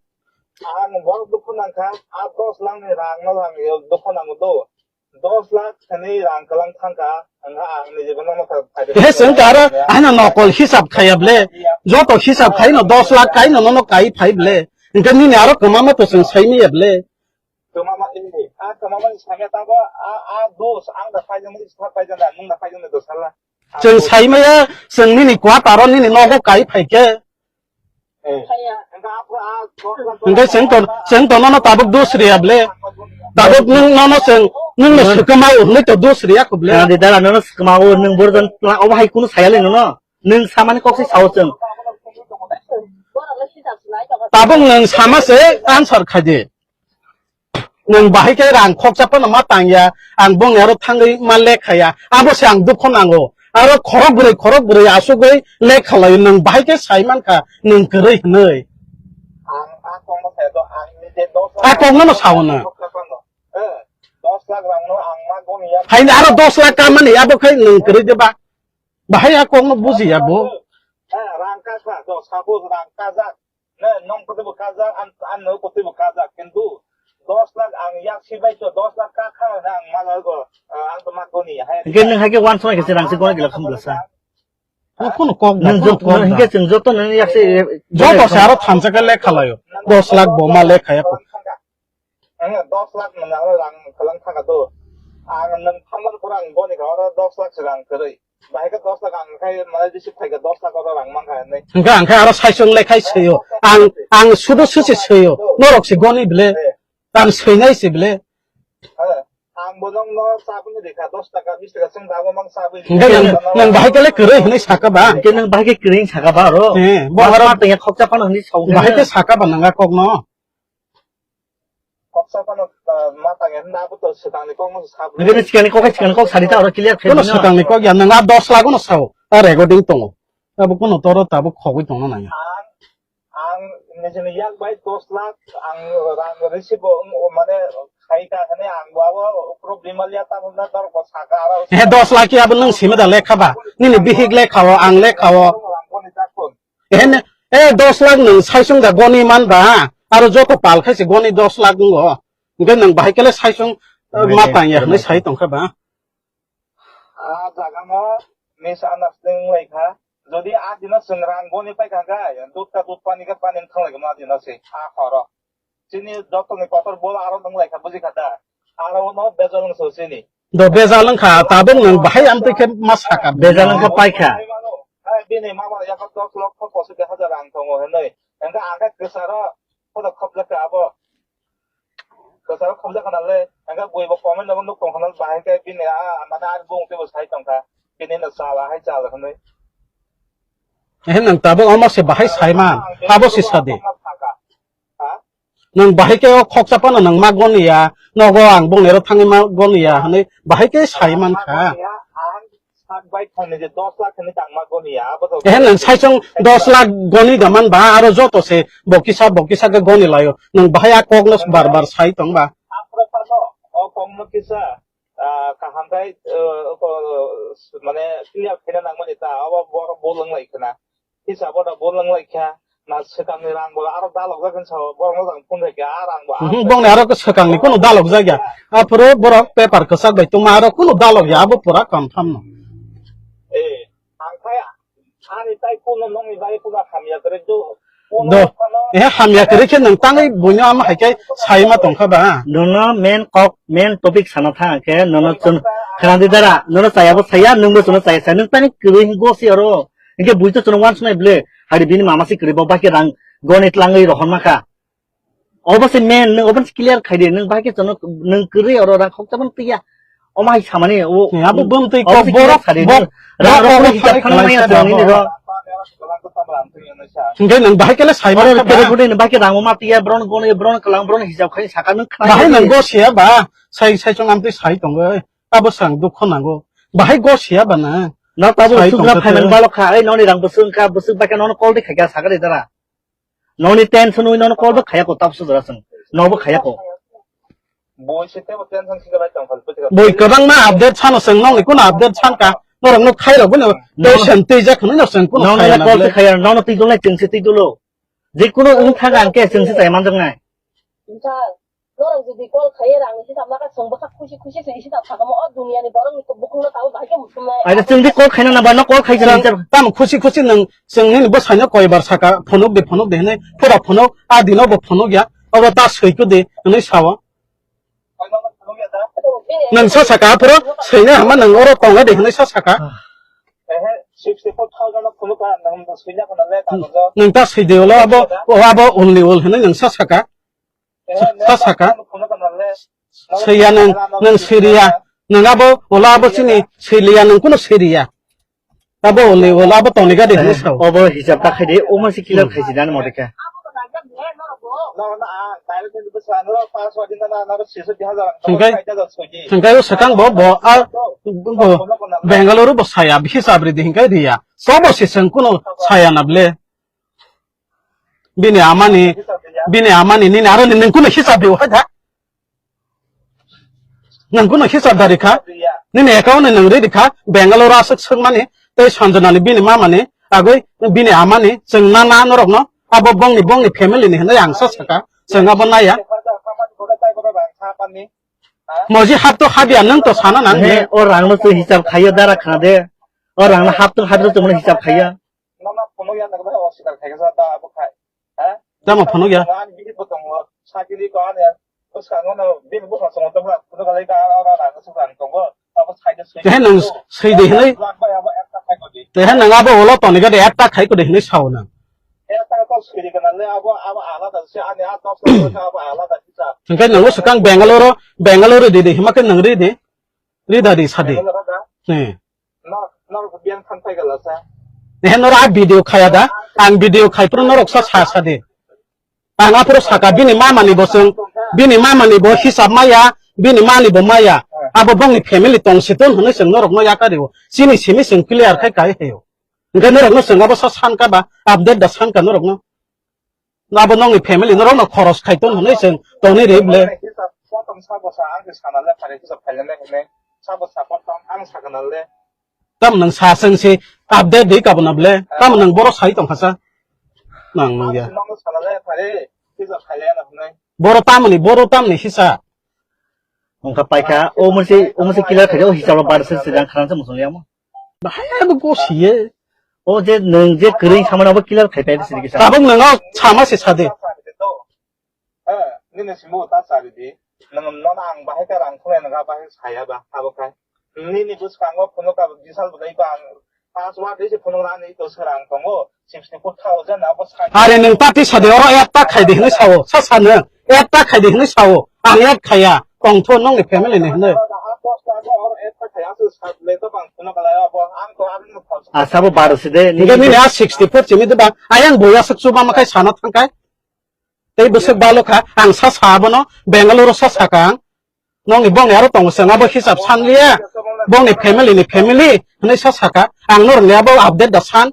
Ang bol dukho nangkha, a dos lakh ni rang no ang dukho nango do. Dos lakh thani rang kwlang thangkha, ang, ang ni jibono no kha. He chwng ta aro ano nokol hisab khaya ble. Joto hisab khai no dos lakh kai no no kai phai ble. Hwnkhe nini aro kwma ma to chwng sai manya ble. Kwmama, eh, a kwmamani sakhe tabo, a, a dos, ang da phaijak nai, sa phaijak nai, nwng da phaijak nai, dos sala. Chwng saimaya, chwng nini quarter o nini nogo kai phaikhe. Eh. Hwnkhe chwng to, chwng to nono tabuk dos riya ble. Tabuk nwng nono chwng, nwng no swkama o, hwnwi to dos riya kho ble. Khna di dara, nono swkama o, nwng borok jan, obo hai kunu saya le nono. Nwng samani kok se sao chwng. Tabuk nwng sama se answer khai di. Nwng bahai khe rang khoksa phano ma tangya, ang bongni aro thangwi ma lekhaya, abo se ang dukho nango. Aro khorok bwrwi, khorok bwrwi asugwi lekha laio, nwng bahai khe sai mankha, nwng kwrwi hwnwi. Ang a kokno sayo, ang ni je dos lakh. A kokno no sao nwng. Eh, dos lakh rang no ang ma goni ya. Haino aro dos lakh kamani, abo khai nwng kwrwi de ba? Bahai a kokno bujiya bo. Eh, rang kasa, do, Sabo rang kajak. Ne, nong kotwi bo kajak, an, an no kotwi bo kajak. Kintu dos lakh ang yak si bai to dos lakh ka kha na ang ma go, ah, ang to ma goni. Hai. Hingke nang hai ke wan song ke se rang se gona gila khum bla sa. Bo kono kok da, Nang kono jot, kok nang da. Hingke chwng joto nang yak se, Joto se aro thansa ke lekha layo. Dos lakh bo ma lekha ya ko. Ang dos lakh nang aro rang kalang thaka to. Ang nang thamar pura ang goni ka aro dos lakh se rang kwrwi. Bahai khe dos lakh ang khai mane receive khai khe dos lakh oro rang mankha hinwi. Hingkhe ang khai aro saisong le khai swiyo. Ang, ang sudu susi swiyo. Norok se goni bile. Ang swinai se bile. Ang bo nong no sabun de kha dos taka bis taka sing dago mang sabun. Hingkhe nang, nang bahai khe le kwrwi hinwi saka ba. Hingkhe nang bahai khe kwrwi saka ba oro. Eh, bo aro tengya khokcha phano hinwi sawi. Bahai khe saka ba nang kok no. Kok sa phano, ah, ma tang ya, na bo to swkang ni kok no sa. Nang ni sikang ni kok, sikang ni kok sari ta oro clear khe. Kono swkang ni kok ya, nang a dos lakh no sao. A recording tongo. Abo kono toro tabuk khogwi tongno nang ya. Ang, ang nijini yak bai dos lakh, ang rang receive o, o mane khai ka hane ang bo abo problem ya ta hwnna dor ko saka aro. He dos lakh ya abo nang simi da lekha ba. Nini bihik lekha o, ang lekha o. Ang bo ni ta kon. Ehen, eh, dos lakh nwng saisung da goni man ba, aro joto pal khai se goni dos lakh wngo. Hingke nwng bahai kele saisung, eh, ma tang ya hwnwi sai tong kha ba. A jaga no misunderstanding lai kha. Jodi a dino chwng rang goni pai kha kha, dut ka dut pani ka pani thang lai kha ma dino se a horo. Chini joto ni kotor bo aro nwng lai kha buji kha da. Aro no bejal nwng so chini. Do bejal wng kha, tabuk nwng bahai amtwi khe ma saka. Bejal wng kha paikha. Hai, bini mama ya kha dos lokho pochis hajar rang tongo hinwi. Hingkhe ang khe kwcharo, kono khobjak khe abo. Kwcharo khobjak khana le, hingkhe bui bo comment no nuk tong khana bahai khe bini a, mane ani bung tei bo sai tong kha. Bini no chala hai chala hinwi. He nwng tabuk omo se bahai sai man, abo se sadi. Ha? Nwng bahai khe o khoksa phano nwng ma goni ya, nogo ang bongni aro thangwi ma goni ya hwnwi bahai khe sai man kha. Ang sak bai thangni je dos lakh hwnwi tang ma goni ya, abo to. Ehe nwng saisong dos lakh goni da man ba, aro joto se bo kisa, bo kisa khe goni laio. Nwng bahai a kok no bar bar sai tong ba. Aphuru phano o kok no kisa, ah, kaham khai, ah, ko, mane clear khaina nang mani ta, abo bor-, bolong lai khna. Kisa boda bolong lai kha, na swkangni rang bo aro dalok jak hinwi sao, borok no jang phone khaikha, a rang bo. Mhm, bongni aro swkangni kunu dalok jak ya. Aphuru borok paper kwchak bai tongma aro kunu dalok ya, abo pura confirm no. Eh, ang khai ani tai kunu nongni bai kunu hamya kwrwi do. Do. Eh, hamya kwrwi khe nwng tangwi buino ama hai khe sai ma tong kha ba. Nono main kok, main topic sana thang khe, nono chwng khana di dara, nono chaya bo saya, nwng bo chwngno chaya sa, nwng tani kwrwi hingo si aro. Hingke bui to chwngno uansuknai bwle, hari bini mama se kwrwi bo bahai khe rang goni tlangwi rohorma kha. Obo se main, nwng obo se clear khai di, nwng bahai khe chwngno, nwng kwrwi oro rang khokcha phano twiya. Omo hai samani, o, Abo bwng twi obo kok se clear borok, khai di, bok, nwng rang bok, rok bok hisab khai khana maya khlai chwng nini ro. Hingke nwng bahai khe le sai Oro ma khe ba. Kere kune nwng bahai khe rang ma twiya, bron goni, bron kwlang, bron hisab khai saka nwng khna Bahai di. Nwng go siya ba, sai, sai chwng amtwi sai tongo, abo sang dukho nango. Bahai go siya ba na. No tabo Sai sugra tongkha phaiman khe. Balok kha, ei noni rang bwswk wngkha, bwswk bai khe nono call de khaikha sakha de dara. Noni tension wi nono call bo khaya ko tabo sujra sung. No bo khaya ko. Boi se tebo tension singa lai tong khal pwtwkha. Boi kwbangma update sano sung, nongni kuno update sanka, norok no khairok bino No. Tension twijak hwnwi no sung kuno Nono khaya le na call bwle. Khe khaya, nono twi dulnai chwng se twi dulo. Je kuno wng thang ang khe chwng se chai manjak nai. Norok jodi call khaiya rang ni hisab naka chwng bwkha khusi khusi se hisab sakamo o duniya ni borok ni bukhuk no tamo bahai khe muchung nai. Aida chwng di call khaina na ba no call khai Chwng jani. Tamo khusi khusi nwng chwng nini bwsai no koi bar saka phunuk de phunuk de hinwi pura phunuk a dino bo phunuk ya oro ta soi ku de hinwi sao. Nwng sa saka phuru soi na hama nwng oro tongo de hinwi sa saka. Nwng ta soi de ulo abo o abo only ol hinwi nwng sa saka. Sa saka. Swiya nwng, nwng siriya. Nwng abo, ola abo chini siriya, nwng kuno siriya. Abo ole, ola abo toniga de hinwi sao. Obo hisab ta khai de, omo se clear khai si dan mo de kha. Hingkai, hingkai o swkang bo, bo, a, bo, Bangalore bo saya, hisab ri de hingkai riya. Sobo se seng kuno saya na ble. Bini amani, bini amani nini aro nini kuno hisab de hai da. Nang kuno hisab dari kha. Nini account ni nang ready kha. Bangalore aswk swk mani. Tei Sanjana ni bini mama ni. Agwi bini amani chwng na na norokno abo bongni bongni family ni hinwi ang sa saka chwng abo naya. Moji hap to habya nwng to sana nang. He, o rang no twi hisab khaiya dara khna de. O rang no hap to hap to twi hisab khaiya. Tamo phunuk ya? Tehe nwng swi de hinwi, tehe nwng abo ulo toni gade ekta khai kode hinwi sao nwng. Hwnkhe nwng swkang Bangalore, Bangalore ridi, hima khe nwng ridi, rida di sadi. Ni. Norok biyang than phai gala sa. He norok a video khaya da? Ang video khai phuru norok sa sa sa di. Ang aphuru saka bini mama ni bo chwng, bini mama ni bo hisab maya, bini mani bo maya. Abo bongni family tong si ton hwnwi chwng norok no yakario. Chini simi chwng clear khai kai heyo. Hwnkhe norok no chwng abo sa san ka ba, update da san ka norok no. Abo nokni family norok no khoros khai ton hwnwi chwng toni ri ble. Hisab sa tong sa bo sa ang sana le phare hisab khai le ne sa bo sa pa tong ang sa kana le. Tam nang sa seng si update di kabuna ble. Tam nang boro sai tong khasa. Nang nang ya. Nang sana le phare hisab khai le na hwnwi. Boro tamni, boro tamni hisa. Ongkha paikha, o mose, o mose kila khaja, o hisab bar se se jang kharan se musung liamo. Bahai abo go siye. O je nwng je kwrwi samani abo kila khai pai se kisa. Tabuk nwng o sama se sade. Nini simo ta sari di. Nwng nono ang bahai ka rang khulai nang bahai saya ba abo khai. Nini bwskango phunuk ka bisal bwdai ba ang password dei se phunuk rani to serang tongo sixty four thousand abo sai. Are nwng party sade oro ekta khai de hinwi sao. Sa sa nwng ekta khai de hinwi sao. Ang ek khaya. Tongtho nongni family ni hinwi. Asabo baro se de. Hingke nini a sixty four chini de ba. Ayang boya suk chuba makai sana thangkai. Tei bwswk balo kha, ang sa sa abono, Bangalore sa sa kha ang. Nokni bongni aro tongo chwng abo hisab san liya, bongni family ni family hwnwi sa sa kha. Ang norokni abo update da san.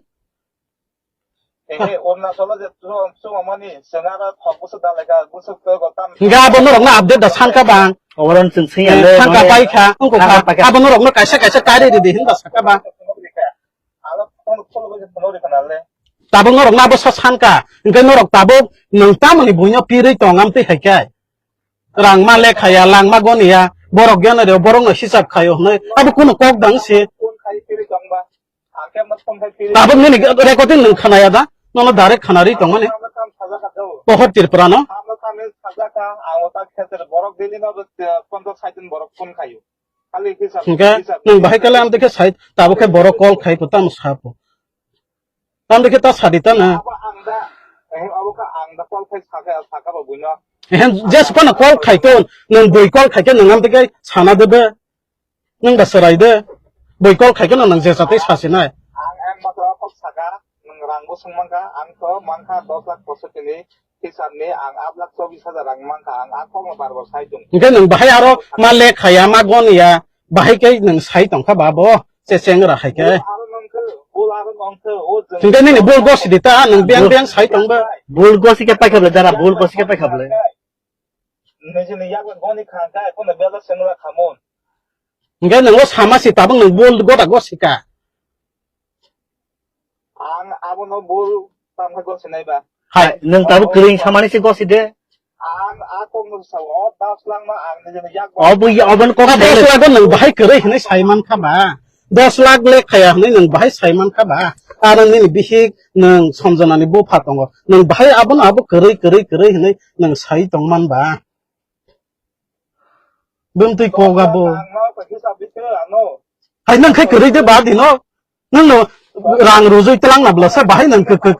Ehe, Arunachalo je chwng, chwng mani, chwng aro thok bwswk da lai kha, bwswk twi go tam. Hingke abo norokno update da san kha bang. Oboron chwng sing Eh, ya le, thang kha mane, pai kha, wng kha thang kha kha. Pai kha. Abo norokno kaisa kaisa kari ridi hinba sa kha bang. Tabuk norok nabo sa sanka, hingke norok tabuk nwng tamoni buino pirwi tong amtwi hai khe. Rang ma lekha ya, lang ma goni ya, borok geno reo, borok no hisab khayo hwnwi, abo kuno kok dang se. Tabuk nini recording nwng khana ya da, nono direct khana ri tong mani. Pohor Tripura no. Hingke nwng bahai kale amtwi khe sai, tabuk khe borok call khai ko tamo sapo. Tamo khe ta sadi ta na. Abo ang da, eh, abo kha ang da call khai sakha, sakha ba buino. Ehe, je sipano call khai ton, nwng bui call khai khe nwng amtwi khe sana debe. Nwng ba chwrai de. Bui call khai khe nwng je satwi sasinai. Ang, ang matro kok saka, nwng rang bo swng mankha, ang to mankha dos lakh poso tini. Hisab ni ang aat lakh chobis hajar rang mankha, ang a kokno bar bar sai tong. Hingke nwng bahai aro ma lekha ya, ma gon ya, bahai khe nwng sai tongkha ba bo, che chengra hai khe. Bul aro nongkhe, bul aro nongkhe, o jwng. Hingke nini bul gosi di ta, nwng biyang biyang sai tong ba. Bul gosi khe paikha bwle dara, bul gosi khe paikha bwle. Nijini yak goni kha kha, kono bela sengla khamon. Hingke nwng o sama si tabuk nwng bul gota gosi ka. Ang abono bul tamkha gosinai ba. Hai, nwng tabuk kwrwi samani se gosi de. Ang a kokno sao, o dos lakh no ang nijini yak. Obo ya, obo kok dos lakh nwng bahai kwrwi hinwi sai mankha ba. Dos lakh le khaya hinwi nwng bahai sai mankha ba. Aro nini bihik nwng Sanjana ni bupha tongo. Nwng bahai abono abo kwrwi, kwrwi, kwrwi hinwi nwng sai tongman ba. Bumtwi kok abo. Hai nwng khai kwrwi de ba dino. Nwng no rang rujui tlang na bwlasa bahai nwng kw-, kw-,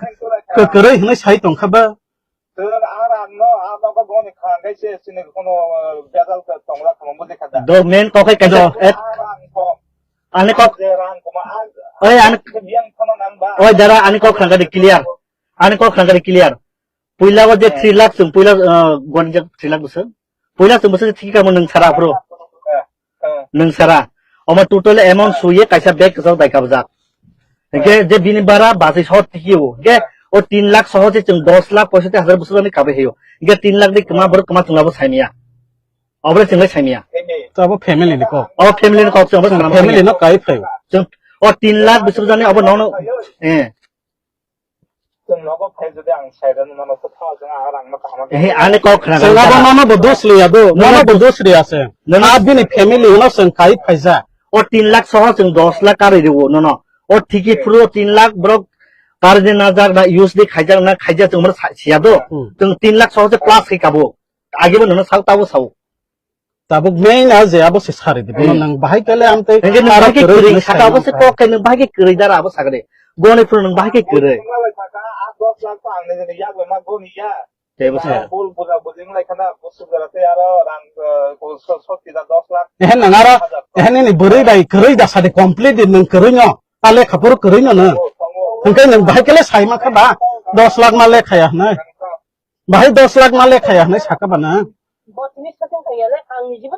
kw-, kwrwi hinwi sai tongkha ba. Do main kok hai kaisa. Do. Et. Ani kok. Oi, ani. Oi, dara, ani kok khangkha de clear. Ani kok khangkha de clear. Puila o je three lakh chwng puila, uh, gon je three lakh bwswk. Puila chwng bwswk thik kamo nwng sara aphuru. Nwng sara. Omo total amount suye kaisa bag kwchak dai kabjak. Hingke je bini bara bachai soho tikio. Hingke o tin lakh soho se chwng dos lakh poisati hajar bwswk ani kabai hayo. Hingke tin lakh de kwma borok kwma chwng labo saimaya. Obore chwng lai saimaya. Abo family ni kok. Abo family ni kok chwng abo sana family no kai phaio. Chwng o tin lakh bwswk jani abo nono, eh. Chwng nogo phai jodi ang sai rwna mano, kwthao chwng ang rang no kaham khe. He, ani kok khna Chwng abo nono bo dos liya do, nono bo dos liya se. Nono A bini family no chwng kai phaija. O tin lakh soho chwng dos lakh karwi rwo nono. O thiki phuru o tin lakh borok karwi na jak na use di khaijak na khaijak chwng mano sa-, siya do. Hmm. Chwng tin lakh soho se plus khai kabo. Age bo nono sao tabo sao. Tabuk main a je abo se sari di. Bono Hmm. nang bahai kele amte Hingke nang aro bahai ke kwrwi kwrwi hinwi saka sai abo se mangkha. Kok khe nang bahai ke kwrwi dara abo sakade. Goni phuru nang bahai ke kwrwi. Tei bo se. Bul buja bujing lai khana, busu gara tei aro rang, eh, so-, soti da dos lakh. Eh, nang aro, eh, nini bwrwi bai kwrwi da sadi complete di nang kwrwi no. Ta lekha phuru kwrwi no nang. Hingke nang bahai kele sai mangkha ba, dos lakh ma lekha ya hwnwi. Bahai dos lakh ma lekha ya hwnwi saka ba nang.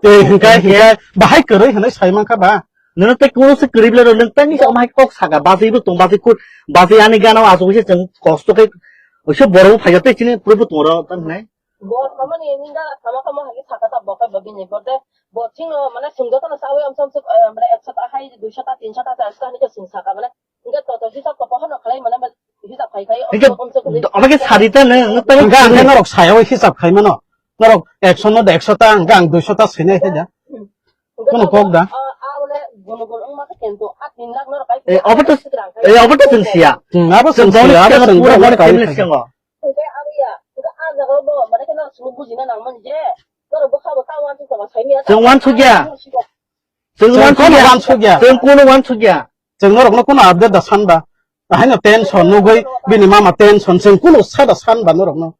Tei hingke, hingke bahai kwrwi hwnwi sai mangkha ba. Nono tei kuno se kwrwi bwle rw, nwng tei nisa bahai kok saka, basi bo tong, basi kur, basi ani gana o asuk se chwng kosto khe, oiso borok bo phaijak tei chini puro bo tong ro, tamo hinai. Bo samani ninga sama kamo hai saka ta bo kai bo bini bo de, bo chino mane sungja kono sawi amsam suk, eh, mane ekso ta hai, duiso ta, tinso ta, ta, ani ke sung saka mane. Hingke toto hisab ko pohor no khlai mane, hisab khai khai, Hingke om, om, om, om, omo khe sari ta nang, nang tamo Hingke ang khe norok saya o hisab khai mano. Norok ekso no da ekso ta, hingke ang duiso ta sinai hai da. Hingke Kono kok da? A, a, ole, gono gono wngma khe kento, a tin lakh norok kai Eh, obo to, eh, obo to chwng siya. Hmm, abo Chwng chwng boni siya, abo chwng pura boni boni kai family khai. Singo. Hingke abo ya, hingke a jaga bo, mane khe norok sini bujina nangmani je, norok bwkha bo ta wansuk tongo, saini ya. Chwng wansuk ya. Chwng Chwng kono wansuk ya. Wansuk ya. Chwng kono wansuk ya. Chwng norokno kono update da san ba. Ahaino tension nugwi bini mama tension chwng kono sa da san ba norokno.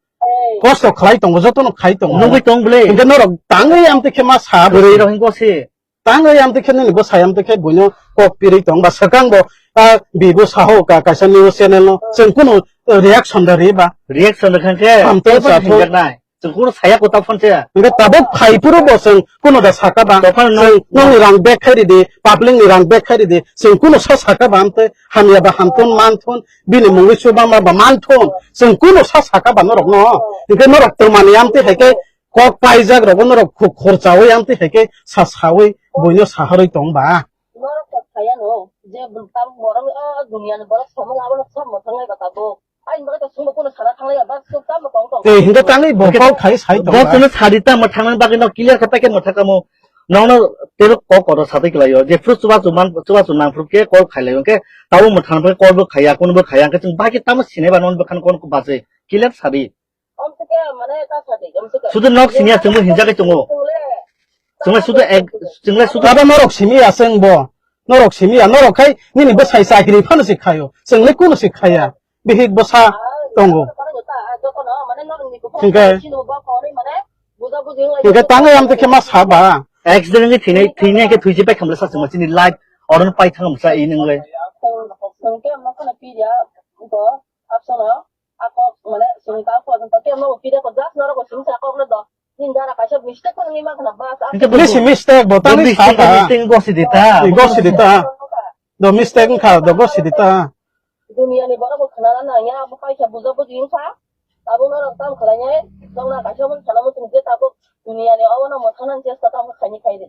Kosto khlai tongo, jotono khai tongo. Nugwi tong bwle. Hingke norok tangwi amtwi khe ma sa Kwrwi bwswi. Rok hingke se. Tangwi amtwi khe nini bwsai amtwi khe buino kok pirwi tong ba swkang bo, ah, bibo saho ka kaisa news channel no. Chwng kono reaction da ri ba. Reaction da khan khe. Hamtwi Tei bo chathok. Hinjak nai. Chwng kunu saya kota phone se. Hingke tabuk phai phuru bo chwng kunu da saka ba. Tokhan no Chwng nokni rang bag khai ridi, public ni rang bag khai ridi. Chwng kunu sa saka ba amte hamya ba hamthun manthun, bini mungwi chuba ma ba manthun. Chwng kunu sa saka ba norok no. Hingke norok twmani amte hai khe kok paijak rogo norok khu-, khorchawi amte hai khe sa sawi buino saharwi tong ba. Norok kok saya no, je tabuk borok o dunia ni borok samung abono sab mwthang lai ba tabuk. Ai, mara ta sumba kono sana thanglai ya, bas, suk tamo tong tong. Tei hingke tangwi bo kok khai sai tong Bo ba. Chwngno sadi tamo thangna bagwi no clear khe paikhe mwthakamo. Nokno tebo kok kotor satwi kwlaio. Je phuru chubachu man, chubachu nang phuru khe call khailai hwnkhe tabo mwthang phai call bo khaiya, kono bo khaiya hwnkhe chwng bahai khe tamo sinai ba non bwkhano kono bachwi. Clear sadi. Om se ke mane ta sadi, om se ke. Sudu nok siniya chwngbo hinjagwi tongo. Chwngle sudu ek, chwngle sudu Abo norok simi ya chwng bo. Norok simi ya, norok khai nini bwsai chakri phano se khaio. Chwngle kono se khaiya. Bihik bwsa tongo. Hingke, hingke tangwi amtwi khe ma sa ba? Accident ni thwinai, thwinai khe thwisi pai khamle sa chwngma chini life oron pai thang sa i nungwi. Hingke Please mistake bo tangwi sa ba? Mistake gosi di ta. Gosi di ta. Do mistake wngkha, do gosi di ta. Duniya ni borok bo khwnana nangya, abo kaisa buja buji wngkha. Tabuk norok tam khlainai, nokna kaisa mun sana muchung je tabuk duniya ni obono mwthangna chesta tamo khaini khai di.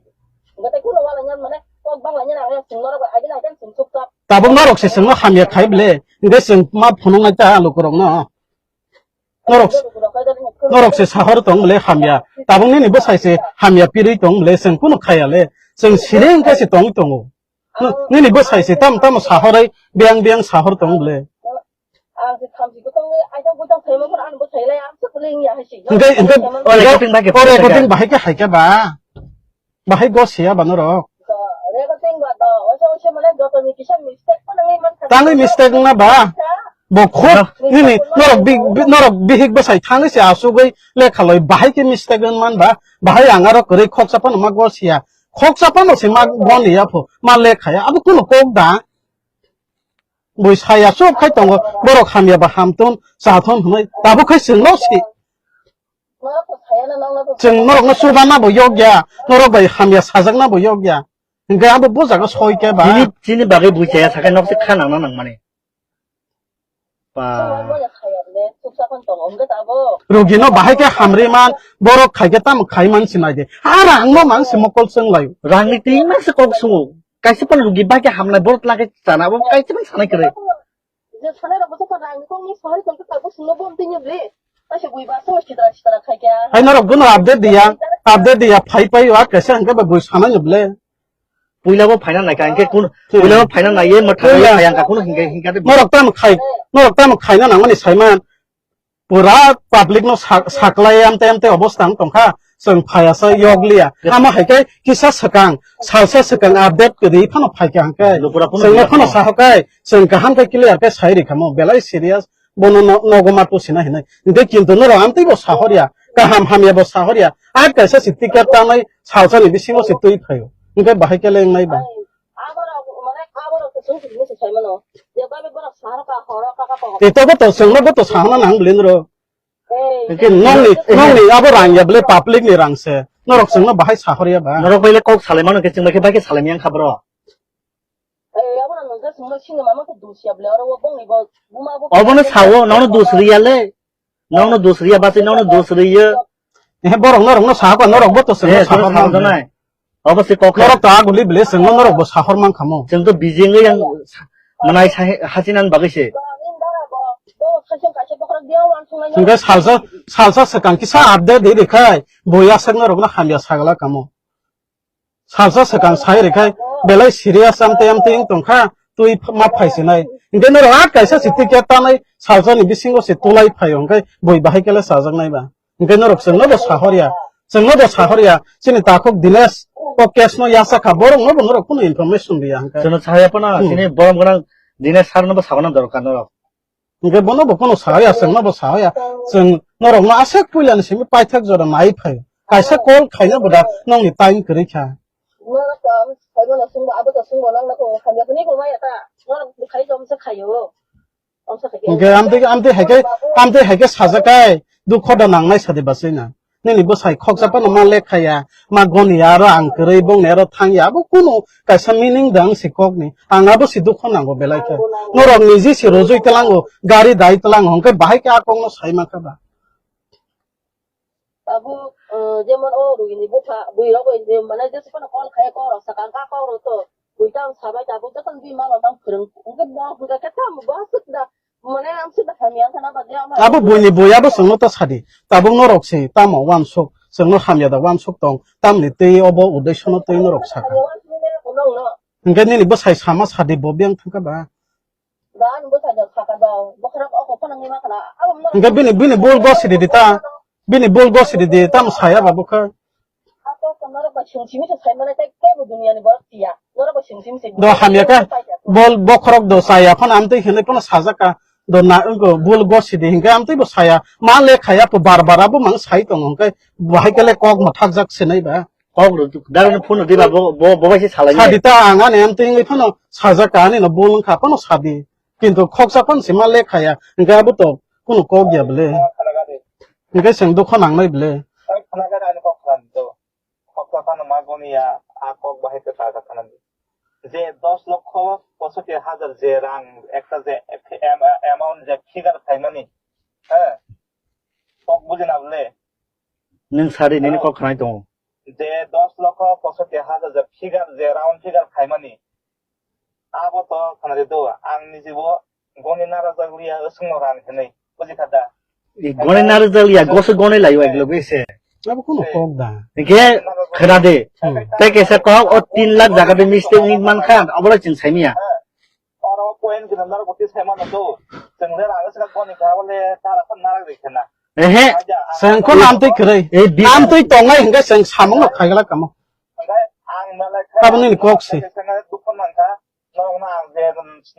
Hingke tei kuno wala nyan mane kok bangla nyan ang chwng norok bai agini agini chwng chukchak. Tabuk norok se chwngno hamya khai bwle, hingke chwng ma phunuknai ta lukurokno. Norok, norok se sahor tong bwle hamya. Tabuk nini bwsai se hamya pirwi tong bwle, chwng kuno khaya le. Chwng siri hingke se tongwi tongo. Nini bwsai se tam tam sahorwi biyang biyang sahor tong bwle. Ang se thamchi bwtang le, aisa bwtang saimang phano ani bwsai lai, ang se kwlwng ya hai se. Hingke, hingke, o recording bai khe o recording bahai khe hai khe ba. Bahai go siya ba norok. Recording ba do, oisa oisa mane joto ni kisa mistake phano wngwi mankha. Tangwi mistake wngna ba? Bo khub nini norok bi-, bi-, norok bihik bwsai thangwi se asugwi lekha loi bahai khe mistake wng man ba? Bahai ang aro kwrwi khoksa phano ma go siya. Khoksa phano se ma go liya pho, ma lekha ya. Abo kuno kok da? Bui saya sub khai tongo, borok hamya ba hamthun, chathun hwnwi, tabuk khai chwngno si. Chwng norokno chubana bo yokya, norok bai hamya sajakna bo yokya. Hingke abo bo jaga soi khe ba. Chini, chini bagwi bui chaya sakai nok se kha nangna nangmani. Ba. Rugino bahai khe hamri man, borok khai khe tamo khai man sinai de. Ha rangno mang se mokol chwng lai. Rangni twi mang se kok sungo. Kaisa phano rugi bai khe hamnai borok lage chana bo kaisa phano sanai kwrwi. Je sanai rok bwswk rang ni kok ni sahari tong kha, bo sungno bom tini ble. Kaisa bui ba so sitra sitra khai kya. Hai norok bono update diya, update diya, phai phai wa kaisa hingke ba bui sanai ni ble. Puila bo phaina nai ka, hingke kun, puila bo phaina nai ye, ma thang ye, phai ang ka kun hingke, hingke de. Norok tamo khai, norok tamo khaina nangmani saiman. Pura public no sa-, saklai amte amte obostha wng tongkha, chwng phaiya sa yokliya. Amo hai khe kisa swkang, salsa swkang update kwrwi phano phaikha hwnkhe. Chwngno phano sahokai, chwng kaham khe clear khe sai rikha mo, belai serious, bono no-, nogo ma tusina hinwi. Hwnkhe kintu norok amtwi bo sahorya, kaham hamya bo sahorya. A kaisa se ticket tanwi salsani bisingo se twi phaio. Hwnkhe bahai khe lengnai ba. Aborok, mane, aborok to chwng sini se sai mano. Je babe borok sahar ka, horo ka, ka, ka. Ito bo to, chwngno bo to sahana nang bwlwi noro. Ei. Hwnkhe nongni, nongni abo rang ya bwlwi public ni rang se. Norok chwngno bahai sahor ya ba. Norok bai le kok salai mano khe chwng bai khe bai khe salai yang kha bro. Ei, aborok nung khe chwngno sini mama khe dusia bwlwi oro o bongni bo buma bo. Obono sawo, nono dus riya le. Nokno dos riya basi nokno dos riya. Eh, borok norokno sahakha, norok bo to chwngno sahor mano. Obo se kok. Norok to aguli bile chwngno norok bo sahor mankha mo. Chwng to bijing yang manai hachinan bagwi se. Hingke salsa, salsa swkang kisa update di rikhai, bo yasek norokno hamya sagala kamo. Salsa swkang sai rikhe belai serious amtwi amtwi wng tongkha, twi ma phaisinai. Hingke norok a kaisa se ticket tanai salsani bisingo se tulai phaio, hingke bui bahai kele chajaknai ba. Hingke norok chwngno bo sahorya, chwngno bo sahorya. Chini takhuk Dinesh o case no yasakha, borok no bo norok kunu information riya hingke. Chwngno sahaya phano, hmm, chini borom gwnang Dinesh sir no bo sagana dorkar norok. Hingke bono bo phano sahaya, chwngno bo sahaya. Chwng norokno aswk puilani simi paithak jora nai phai. Kaisa call khaina bo da nongni time kwrwi kha. Norok to ang saibo no sungbo, abo to sungbo, nang no kung khamya hwnwi bo maya ta. Norok khai jom se khayo. Ang sa khayo. Hingke amtwi, amtwi haike, amtwi haike sajakai, dukho da nangnai sadi basina. Nini bwsai khoksa phano ma lekhaya, ma goniya, aro ang kwrwi bongni aro thangya, abo kunu kaisa meaning da wng si kokni. Ang abo si dukho nango belai khe. Norok niji si rojoi tlango, gari dai tlango, hwnkhe bahai khe a kokno sai mankha ba. Abo, eh, jemon o rugini bupha, bui rok bai je mane jesa phano call khai kok rok sakang kha kok rok to. Bui tamo sabai tabuk jotono bini mama mang phwrwng. Hwnkhe bo hwnkha khe tamo bo aswk da. Mane amswk da hamya wngkha na ba de ama. Abo buini bui abo chwngno ta sadi. Tabuk norok se tamo uansuk, chwngno hamya da uansuk tong. Tamni twi obo uddeshono twi norok sakha. Hwnkhe nini bwsai sama sadi bo biyang thangkha ba. Hwnkhe bini, bini bul gosidi di ta. Bini bul gosidi di, tamo saya ba bwkha. Do hamya khe, bol bokhorok do chaya phano amtwi hinwi phano sajak kha. Do na, wngkha bul gosidi hinkhe amtwi bo saya. Ma le khaya pho bar bar abo mang sai tongo hinkhe bahai khe le kok ma thakjak se nai ba. Kok rw, darani phone rw diba, bo, bo, bo bai se salai. Sadi ta ang ani amtwi wngwi phano sajak kha ani no bul wngkha phano sadi. Kintu khoksa phano se ma le khaya. Hinkhe abo to kunu kok ya bwle. Hinkhe chwng dukho nangnai bwle. Khoksa phano ma goni ya, a kok bahai se sajak kha nani. Je dos lokho posotti hajar je rang ekta je am-, amount je figure khaimani. He. Kok bujina bwle. Nwng sadi nini kok khnai tongo. Je dos lokho posotti hajar je figure, je round figure khaimani. Abo to khnari do, ang nijibo goni narajak liya, swngno rang hinwi. Buji kha da? I goni narajak liya, goso goni layo ek loge se. Abo kuno kok da. Hingke khna de. Hmm. Tei kaisa kok o tin lakh jaga de mistake wngwi mankha, abo le chwng saimanya. Oro point gwnang norok bo twi sai mano do. Chwng le rang se goni kha bole tara phano narwk rikhe na. Ehe. Chwng kheno amtwi kwrwi. Ei, bi- Amtwi tongnai hwnkhe chwng samung no khaigala kamo. Hwnkhe ang malai kha. Abo nini kok se. Chwng dukho mankha. Norok no ang je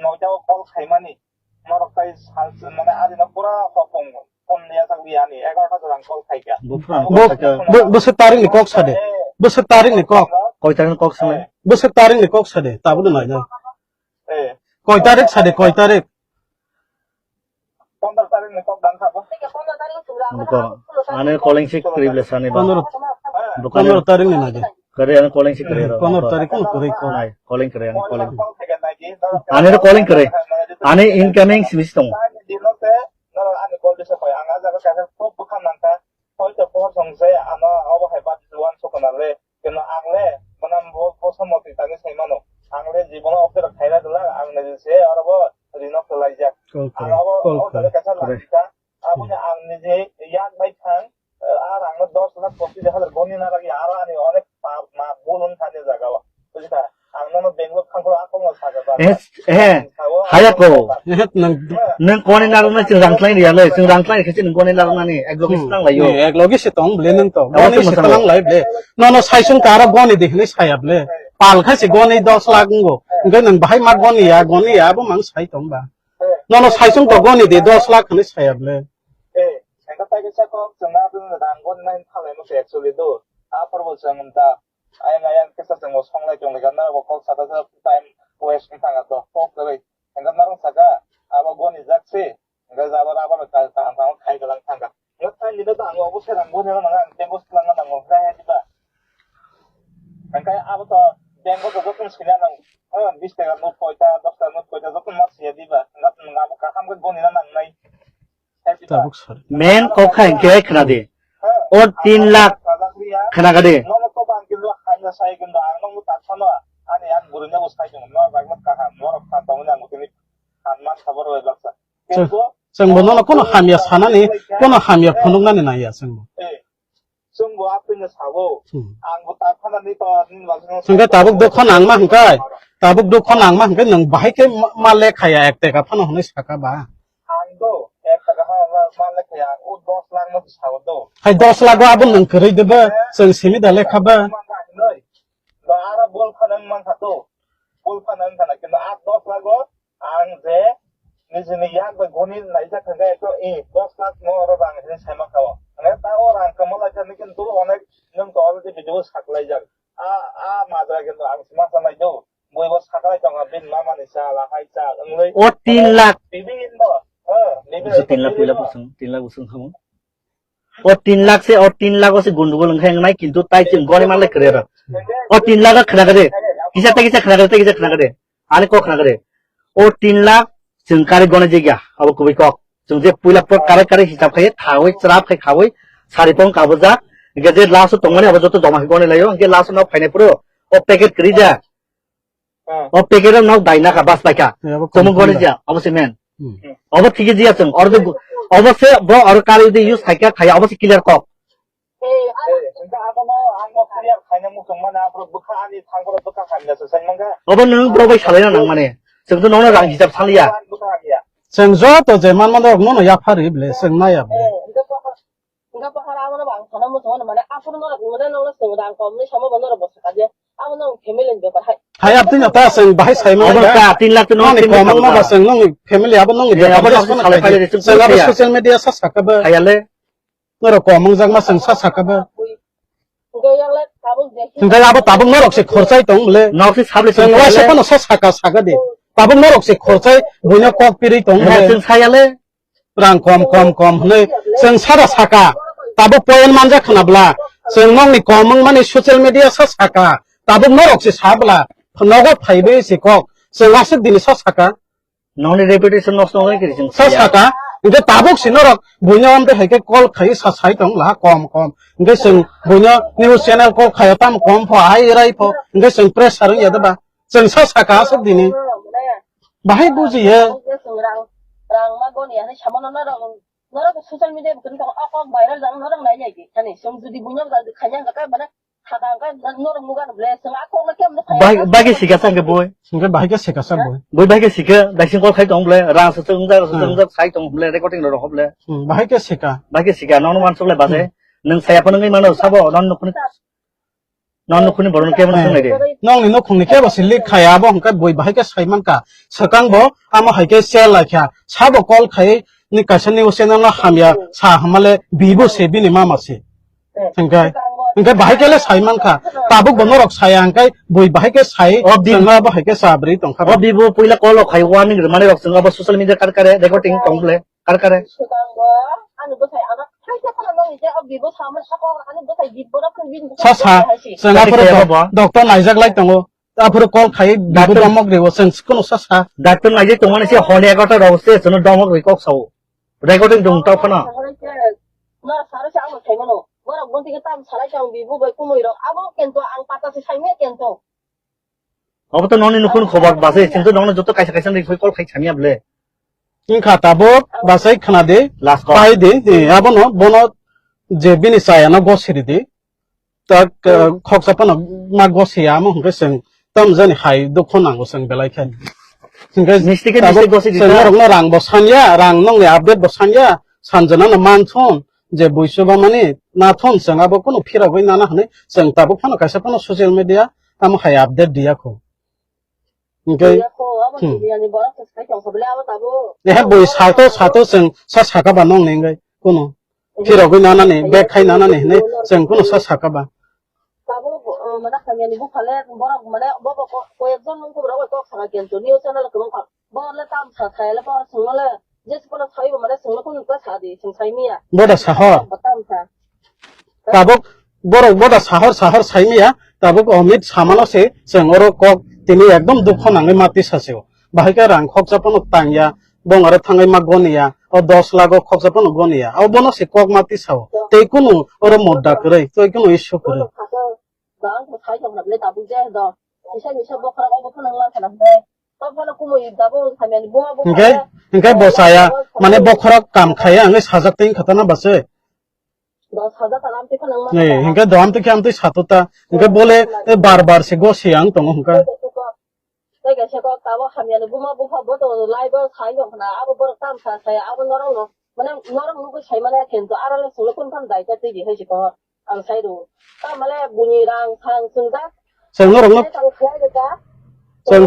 noita o call khaimani. Norok tai sal mane ari no pura hopong phone ya sak di ani egarota jora ang call khaikha. Bo, bo, bo se tarik ni kok sade. Bo se tarik ni kok. Koi tarik ni kok sade. Bo se tarik ni kok sade. Tabuk no naina. Eh. Koi tarik sade, koi tarik? Pondro tarik ni kok dang kha bo. Buko, ane calling si kwrwi ble sani ba. Pondro, buko pondro tarik ni naidi. Kare ane calling si kwrwi ro. Pondro tarik ni kwrwi ko. Nai, calling kwrwi, ane calling. Ane ro calling kwrwi. Ane incoming simi si tongo. Ani call disa koi, ang a jaga kaisa top bwkha nangkha. Hoito pohor song se ano obo hai bati uansuk kwna le. Keno ang le, mwnam bo, bo somoti tangwi sai mano. Ang le jibono office rok khaina dwla, ang le se oro bo rino kwlaijak. Call kore, call kore, kore. Aboni ang nije yak bai thang, ah, rang no dos lakh pochis hajar goni na lagi, aro ani onek pap ma bulun thani jaga o. Bujikha? Ang nono Bangalore thangkhro akongo saga ba. Eh, eh, haya ko. Eh, nang Nang goni narwknai chwng rang tlaini ya le, chwng rang tlaini khe chwng goni narwknani, ek logi Hmm. se tang lai yo. Eh, ek logi se tong ble nang to. Abo Goni se tong tang lai ble. Nono saisung tara goni de hinwi saya ble. Pal khai se goni dos lakh ngo. Ngai nang bahai ma goni ya, goni ya, abo mang sai tong ba. Nono saisung to goni de dos lakh hinwi saya ble. Eh, engka tai kisa kok chwng na bini rang goni nai thalai mo se actually do. A porbo chwng ta. Ayang ayang kisa chwng bo songlai tong lai ka na bo kok sata sa time waste wng thang to. Kok kwrwi. Engka narwk saka, abo goni jak se. Engka jabo rubber kaham kaham khai galang thangka. Engka tai nino to ang obo serang goni nang ang tengo swlangna nango. Kaya diba? Engka abo to tengo to jotun sina nang. Eh, bis taka note koita, dos taka note koita jotun ma siya diba? Engka nwng abo kaham khe goni na nangnai. Tabuk sar. Men kok kha hingke khna di. O tin lakh khna ga di. Chwng, chwng bo nono kono hamya sanani, kono hamya phunuknani naiya chwng bo. Hmm. Hwnkhe tabuk dukho nangma hwnkhe, tabuk dukho nangma hwnkhe nwng bahai khe ma, ma lekhaya ek teka phano hwnwi saka ba. Ang do, ek taka ha ma, ma lekha ya, o dos lakh no sa o do. Hai dos lakh o abo nwng kwrwi de ba, chwng simi da lekha ba. Aro bol phano wng man kha to, bol phano wng kha na, kintu a dos lakh o ang je nijini yak bai goni naijak kha khe, to, e, dos lakh no oro rang hinwi sai man kha o. Hwnwi ta o rang kwma lai kha, kintu onek nwng to already video sak laijak. A, a majra kintu ang sima sa nai do. Bui bo sakalai tongo, bini mama ni cha, lahai cha, wngwi. O tin lakh. Bibi in bo. Oh, bibi. Bisi tin lakh puila busung, tin lakh busung khamu. O tin lakh se, o tin lakh o se gundugul wngkha wngnai, kintu tai chwng goni manlai kwrwi ro. O tin lakh o khna kade. Kisa tai kisa khna kade, tai kisa khna kade. Ani kok khna kade. O tin lakh chwng kari goni jigya, abo kubui kok. Chwng je puila por kare kare hisab khai, thawi, chwrap khai khawi, sari pong kabujak. Hingke je last o tongmani abo joto joma khai goni laio, hingke last o nok phainai phuru o packet kwrwi ja. Ah. O packet o nok dai nakha, bas paikha. Ya, abo chwng company goni ba. Ja, abo se men. Hmm. Abo thigi jia chwng, oro de gu-, abo se bo oro kari de use khaikha khaya, abo se clear kok. Eh, hingke abo no ang no clear khaina muchung mani, aphuru bwkha ani thangkhoro bwkha hamya se sai mangkha. Abo nwng bro bai salaina nang mani. Chwng to nono rang hisab saliya. Bwkha hamya. Chwng joto je manmano rok nono yaphari ble, chwng naiya ble. Eh, hingke bwkha Hingke bokhoro abono bo ang sana muchungo mane, aphuru norok nungmani nongno chwng rang komni samo bo norok bo sakha je. Abo nong family ni bepar hai. Hai, abtwi no ta chwng bahai sai mano. Obo ka tin lakh to nong Nongni family komung no ba kha. Chwng nongni family abo nongni Eh, abo bepar no abo salai phai de, chwng Chwng abo kaya. Social media sa sakha ba. Hayale. Norok komung jakma chwng sa sakha ba. Hingke yang le tabuk de. Hingke abo tabuk norok se khorchai tong le. Nok se sable Chwng chwng waisa hayale. Phano sa sakha sakha de. Tabuk norok se khorchai buino kok pirwi tong Eh, le. Chwng sayale. Rang kom, kom, kom hwnwi chwng sara saka. Tabuk point manjak khna bla. Chwng nokni kom wng mani social media sa saka. Tabuk norok se sa bla. Nogo phaiwi se kok. Chwng aswk dini sa saka. Nokni reputation nosto wngwi kiri chwng Sa saya. Saka. Hingke tabuk se norok buino amtwi hai khe call khai sa sai tong la kom, kom. Hingke chwng buino news channel call khai tam kom pho, hai rai pho. Hingke chwng pressure wng ya de ba. Chwng sa saka aswk dini. Bahai buji ye. Rang, rang ma goni ya, sama no norok, norok social media button ko, o kok viral jang norok nai nai ki. Kani, song judi bunyok jang khanya ka kai bana, thaka ka norok mugan ble, song a kok na kem no khaya. Bai, bai ke sika sang ke boy. Song ke bai ke sika sang boy. Boy bai ke sika, bai sing kol khai tong ble, rang sa sung jak, sa sung jak khai tong ble, recording ro ro ble. Hmm, bai ke sika. Bai ke sika, nono man sok le base. Hmm. Nang saya pa nang mano sabo, non no kun. Nong nukhungni borokno kebo no Eh, swngnai de. Nongni nukhungni kebo se lik khaya, abo hwnkhe bui bahai khe sai mankha. Swkang bo amo hai khe share lai kha. Sabo call khai ni kaisa news channel no hamya sa hamale bibo se bini mama se. Hwnkhe, hwnkhe bahai khe le sai mankha. Tabuk bo norok saya hwnkhe bui bahai khe sai O bi- chwngno abo hai khe sa bwrwi tongkha. O bibo puila call rok khai warning rwmani rok chwng abo social media kar kare recording tong ble. Kar kare. Swkang bo, ani bwsai ano thaisa phano nongni je o bibo samani sakao ani bwsai bit bono phano bini bwsai Sa sa, bwsai hai si. Chwng Kari aphuru kaya dok-, bo? Doctor naijak lai tongo. Aphuru call khai bibo Doctor domok riwo chwng sikunu sa sa. Doctor naijak tongmani se hone egarota rok se chwngno domok ri kok sao. Recording dong tao phano. Sahari se, no sahari se ang sai mano. Borok bonti ke tam salai tong bibo bai kumui rok. Abo kento ang pata se sai me kento. Obo to nongni nukhung khobor base, chwng to nongno joto kaisa kaisa ni call khai samya ble. Wngkha tabuk, basai khna di, Last call. Pai di, eh, abono, bono je bini chaya no gosiri di. Tak, eh, khoksa phano ma gosiya, amo hwnkhe chwng tam jani hai dukho nango chwng belai khe. Hwnkhe Misti khe tabuk misti gosiri chwng ta. Norokno rang bo sanya, rang nongni update bo sanya, sanjana no manthon, je buisoba mani nathon chwng abo kuno phirogwi nana hwnwi chwng tabuk phano kaisa phano social media amo hai update diya kho. Hwnkhe, Iya ko, abo hmm. Duniani borok se sai tong kha bole abo tabuk. Ehe bui sato, sato chwng sa saka ba nong ni hwnkhe kuno. Phirogwi nanani, bag khai nanani hwnwi chwng kuno sa saka ba. Tabuk, uh, mana khamyani bukhale borok mane bo bo ko, koyek jon mung kubra kok saka kento news channel kwbang kha. Bo le tam sa thai le bo sung le je sukuna sai bo mane sung le kun ko sa di sung sai miya. Boda sahor. Bo tam sa. Tabuk borok boda sahor sahor saimiya, tabuk Amit samano se chwng oro kok tini ekdom dukho nangwi mati sasio. Bahai khe rang khoksa phano tangya, bong aro thangwi ma goniya, o dos lakh o khoksa phano goniya. O bono se kok mati sao. Tei kunu oro modda kwrwi, tei kunu issue kwrwi. Hingke, hingke bo saya, mane bokhorok kam khaya, hingke sajak tei khatana base. Dos hajar taka amtwi phano nang mano. Nei, hingke do amtwi khe amtwi sato ta. Hingke bole, eh, bar bar se gosi ang tongo hingke. Tei kaisa kok tabuk hamya ni buma bupha bo tongo, lai bo sai tong khna, abo borok tam sa sai, abo norok no, mane norok nugwi sai mane kintu aro le chwngno kun phano daita twi di hai se ko ang sai rw. Ta mane buni rang sang chwng jak. Chwng norok no, chwng,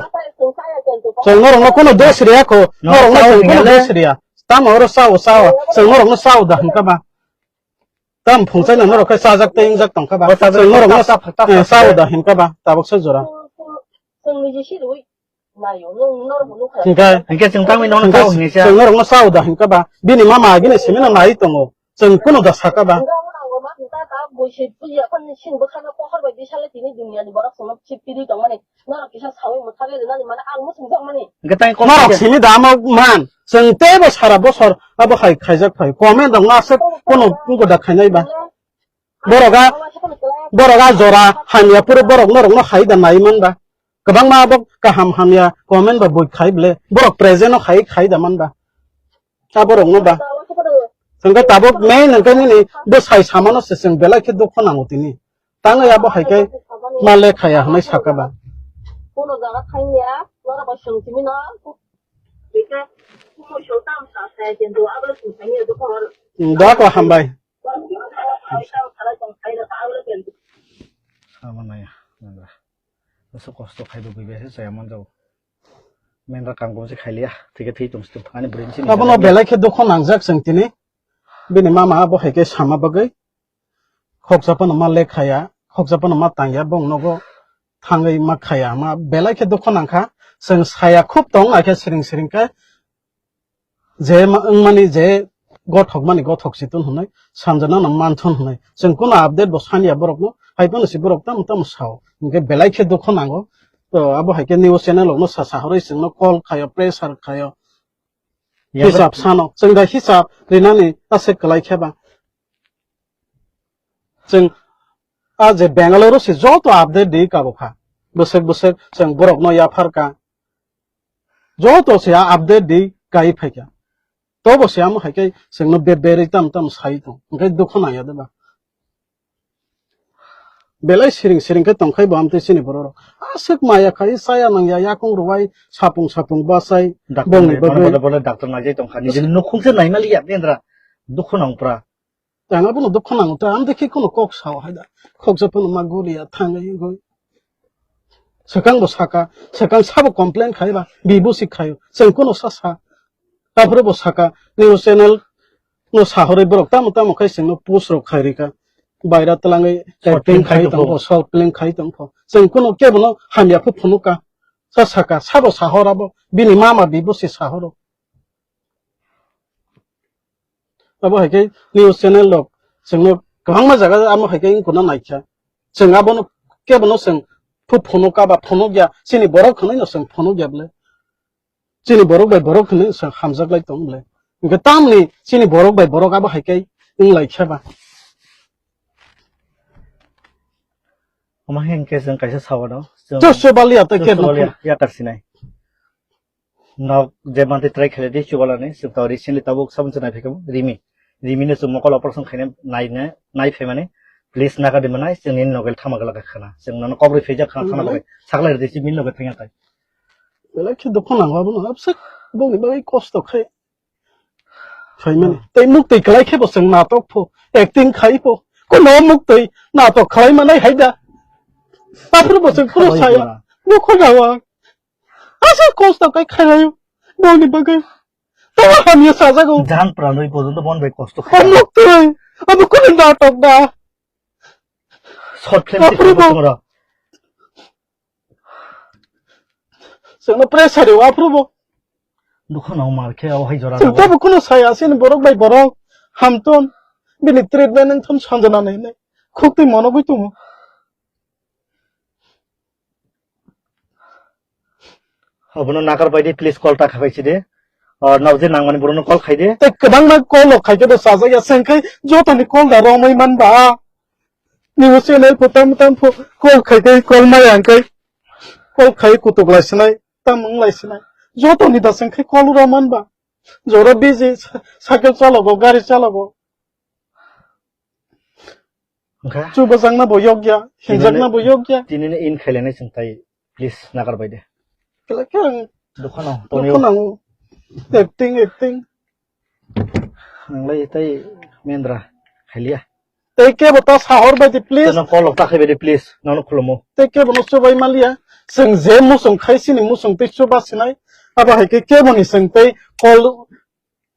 chwng norok no kuno dos riya ko, norok no chwng kuno dos riya. Tamo oro sao sao, chwng norok no sao da hingka ba. Tam phungchai no norok khe chajak tei wngjak tongkha ba. Chwng norok no sao da hinkha ba tabuk se jora. Chwng niji sirwi nayo, nwng norok bo nukha. Hinkhe, hinkhe chwng tangwi nono sao hinwi sa. Chwng norok no sao da hinkha ba. Bini mama agini simi no nai tongo. Chwng kuno da saka ba. Nwng nango ma hinta ta buisi puji akhon sin bwkhano pohor bai bisale tini duniani borok chwngno chip piri tongmani. Norok kisa sawi mwthagwi rwnani mane ang muchung jakmani. Hwnkhe tang kok norok khe simi da amo man. Chwng teibo sara bosor abo hai khaijak phai. Comment rok no aswk kono goda khainai ba. Borok a, borok a jora hamya phuru borok norok no hai da nai man ba. Kwbangma abo kaham hamya comment ba bui khai ble. Borok present no hai khai da man ba. Abo rok no ba. Hwnkhe tabuk main hwnkhe nini bwsai samano se chwng belai khe dukho nango tini. Tangwi abo hai khe ma lekhaya hwnwi saka ba. Kono jaga thangya, norok bai swng simi no. Bika, kumo swng tam sa sa, kintu abo swng thangya dukho. Hmm, doa ko hambai. Abo naya, nangra. Aswk kosto khai bo bui bai se chaya man jago. Main ra kam kom se khai liya, thike thwi tong stung ani brain se. Abono belai khe dukho nangjak chwng tini. Bini mama abo hai khe sama bagwi. Khoksa phano ma lekhaya, khoksa phano ma tangya, bong nogo thangwi ma khaya, ma belai khe dukho nangkha. Chwng saya khub tong, akhe siring siring khe je ma-, wngmani je gothok mani gothok si tun hwnwi, sanjana no manthon hwnwi. Chwng kuno update bo saniya borok no, hai phano si borok tamo tamo sao. Hwnkhe belai khe dukho nango. To abo hai khe news channel rok no sa sa horwi chwng no call khayo, pressure khayo. Hisab sano, chwng da hisab rinani aswk kwlai khe ba. Chwng a je Bangalore se joto update di kabo kha. Bwswk bwswk chwng borok no yaphar ka. Joto se a update di kai phai kha. Tobo se amo hai khe chwng no be berwi tam tam sai tong. Hwnkhe dukho nangya de ba. Belai siring siring khe tongkhai bo amtwi chini borok rok. Aswk maya khai chaya nangya yakung rwai sapung sapung bachai bongni bagwi. Bono bono doctor naijai tongkha. Nijini nukhung se naimaliya bendra. Dukhu nangpra. Ang abono dukhu nango ta. Amtwi khe kono kok sao hai da. Khoksa phano ma guriya thangwi wngwi. Swkang bo saka, swkang sabo complain khai ba, bibo si khaio. Chwng kono sa sa. Aphuru bo saka, news channel no sahorwi borok tamo tamo khai chwngno post rok khai rika. Baira twlangwi short film khai tongpho, short film khai tongpho. Chwng kuno kebono hamya phu phunuka. Sa saka, sabo sahor abo, bini mama bibo se sahoro. Abo hai khe news channel rok chwngno kwbangma jaga amo hai khe wngkuna naikha. Chwng abono kebono chwng phu phunuka ba phunukya, chini borok hwnwi no chwng phunukya bwle. Chini borok bai borok hwnwi chwng hamjak lai tong bwle. Hwnkhe tamni chini borok bai borok abo hai khe wng lai khe ba. Omo hwnkhe chwng kaisa sawano, chwng Chwng swbaliya tei chwng khe swbaliya, nokho. Yakar sinai. Nok je mantwi try khaile di chubalani, chwng to recently tabuk sabun se nai phaikha Rimi. Rimi no chwng mokol operation khaina nai ne, nai phaimani. Please naga di manai, chwng nini nokel thama glak khana. Chwng nono kobrwi phaijak khana thana Manai? Bagwi. Saklai rwdi si min nokel thangya tai. Belai khe dukhu nango abono, absek bongni bagwi kosto khai. Phaimani. Hmm. Tei muk twi kwlai khe bo chwng natok pho, acting khai pho. Kono muk twi natok khlai manai hai da. Aphuru bo chwng phuru Khalai saya. Pura. Dukhu nango. Asa kosto kai khainayo. Bongni bagwi. Tamo hamya sajago. Jan pranwi porjonto bon bai kosto khaina. Hamlok twi. Abo kono natok da. Short film Aphuru twi bo. Chwngno pressure rw aphuru bo. Dukhu nang mar khe o hai jora Chwng rw. Tabo kono saya sini borok bai borok. Hamton. Bini treatment wngthon sanjana nai nai. Khuk twi monogwi tongo. Obono nakar bai di, please call ta khabai si de. Or nao je nangmani borokno call khai de. Tei kwbangma call rok khai khe bo chajak ya, chwng khai jotoni call da romwi man ba. Nini channel pho tam tam pho call khai khai call maya hwn khai. Call khai kutuk lai sinai, tam wng lai sinai. Jotoni da chwng khai call ro man ba. Jora busy, sa-, cycle chalogo, gari chalogo. Wngkha? Chubajakna bo yokya, hinjakna bo yokya. Tinini in khailani chwng tai, please, nagar bai de. Kela khe ang Dukhu nang, Tony. Dukhu nang. Acting, acting. Nanglai tai mendra khailiya. Tei kebo ta sahor bai di, please. Teno call ta khai bai di, please. Nono khulumo. Tei kebo no chubai maliya. Chwng je musung khai sini musung tei chuba sinai. Abo hai khe kebo ni chwng tei call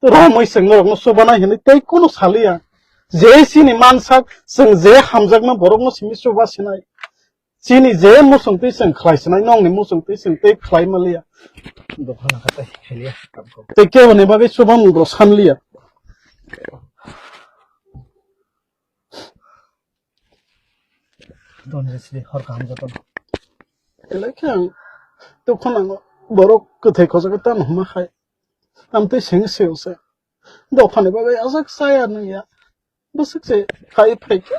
romwi chwng norokno chubanai hinwi tei kunu saliya. Je chini mansak, chwng je hamjakma borokno simi chuba sinai. Chini je muchung twi chwng khlai sinai, nokni muchung twi chwng tei khlai maliya. Dophano kha tei khailiya. Tei keboni bagwi chuba mung rw sanliya. Don jesli hor kaham jotono. Belai khe ang dukhu nango, borok kwthai khojagwi tamo hwnma khai. Amtwi seng seo se. Dophani bagwi aswk chaya nungya. Bwswk se khai phai khe.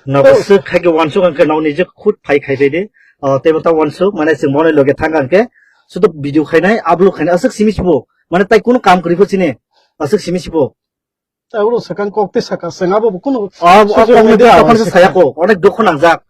No, bwswk khai khe wansuk ang khe no nijak khud phai khai phai de. O, teibo ta wansuk, mane chwng bono loge thang ang khe. Sudu video khainai, upload khainai, aswk simi sibo. Mane tai kunu kam kwrwi pho chini. Aswk simi sibo. Tabuk swkang kok tei saka chwng abo bo kunu O, o, social kok ni media tei tokon se abo saya ko, onek dukhu nangjak.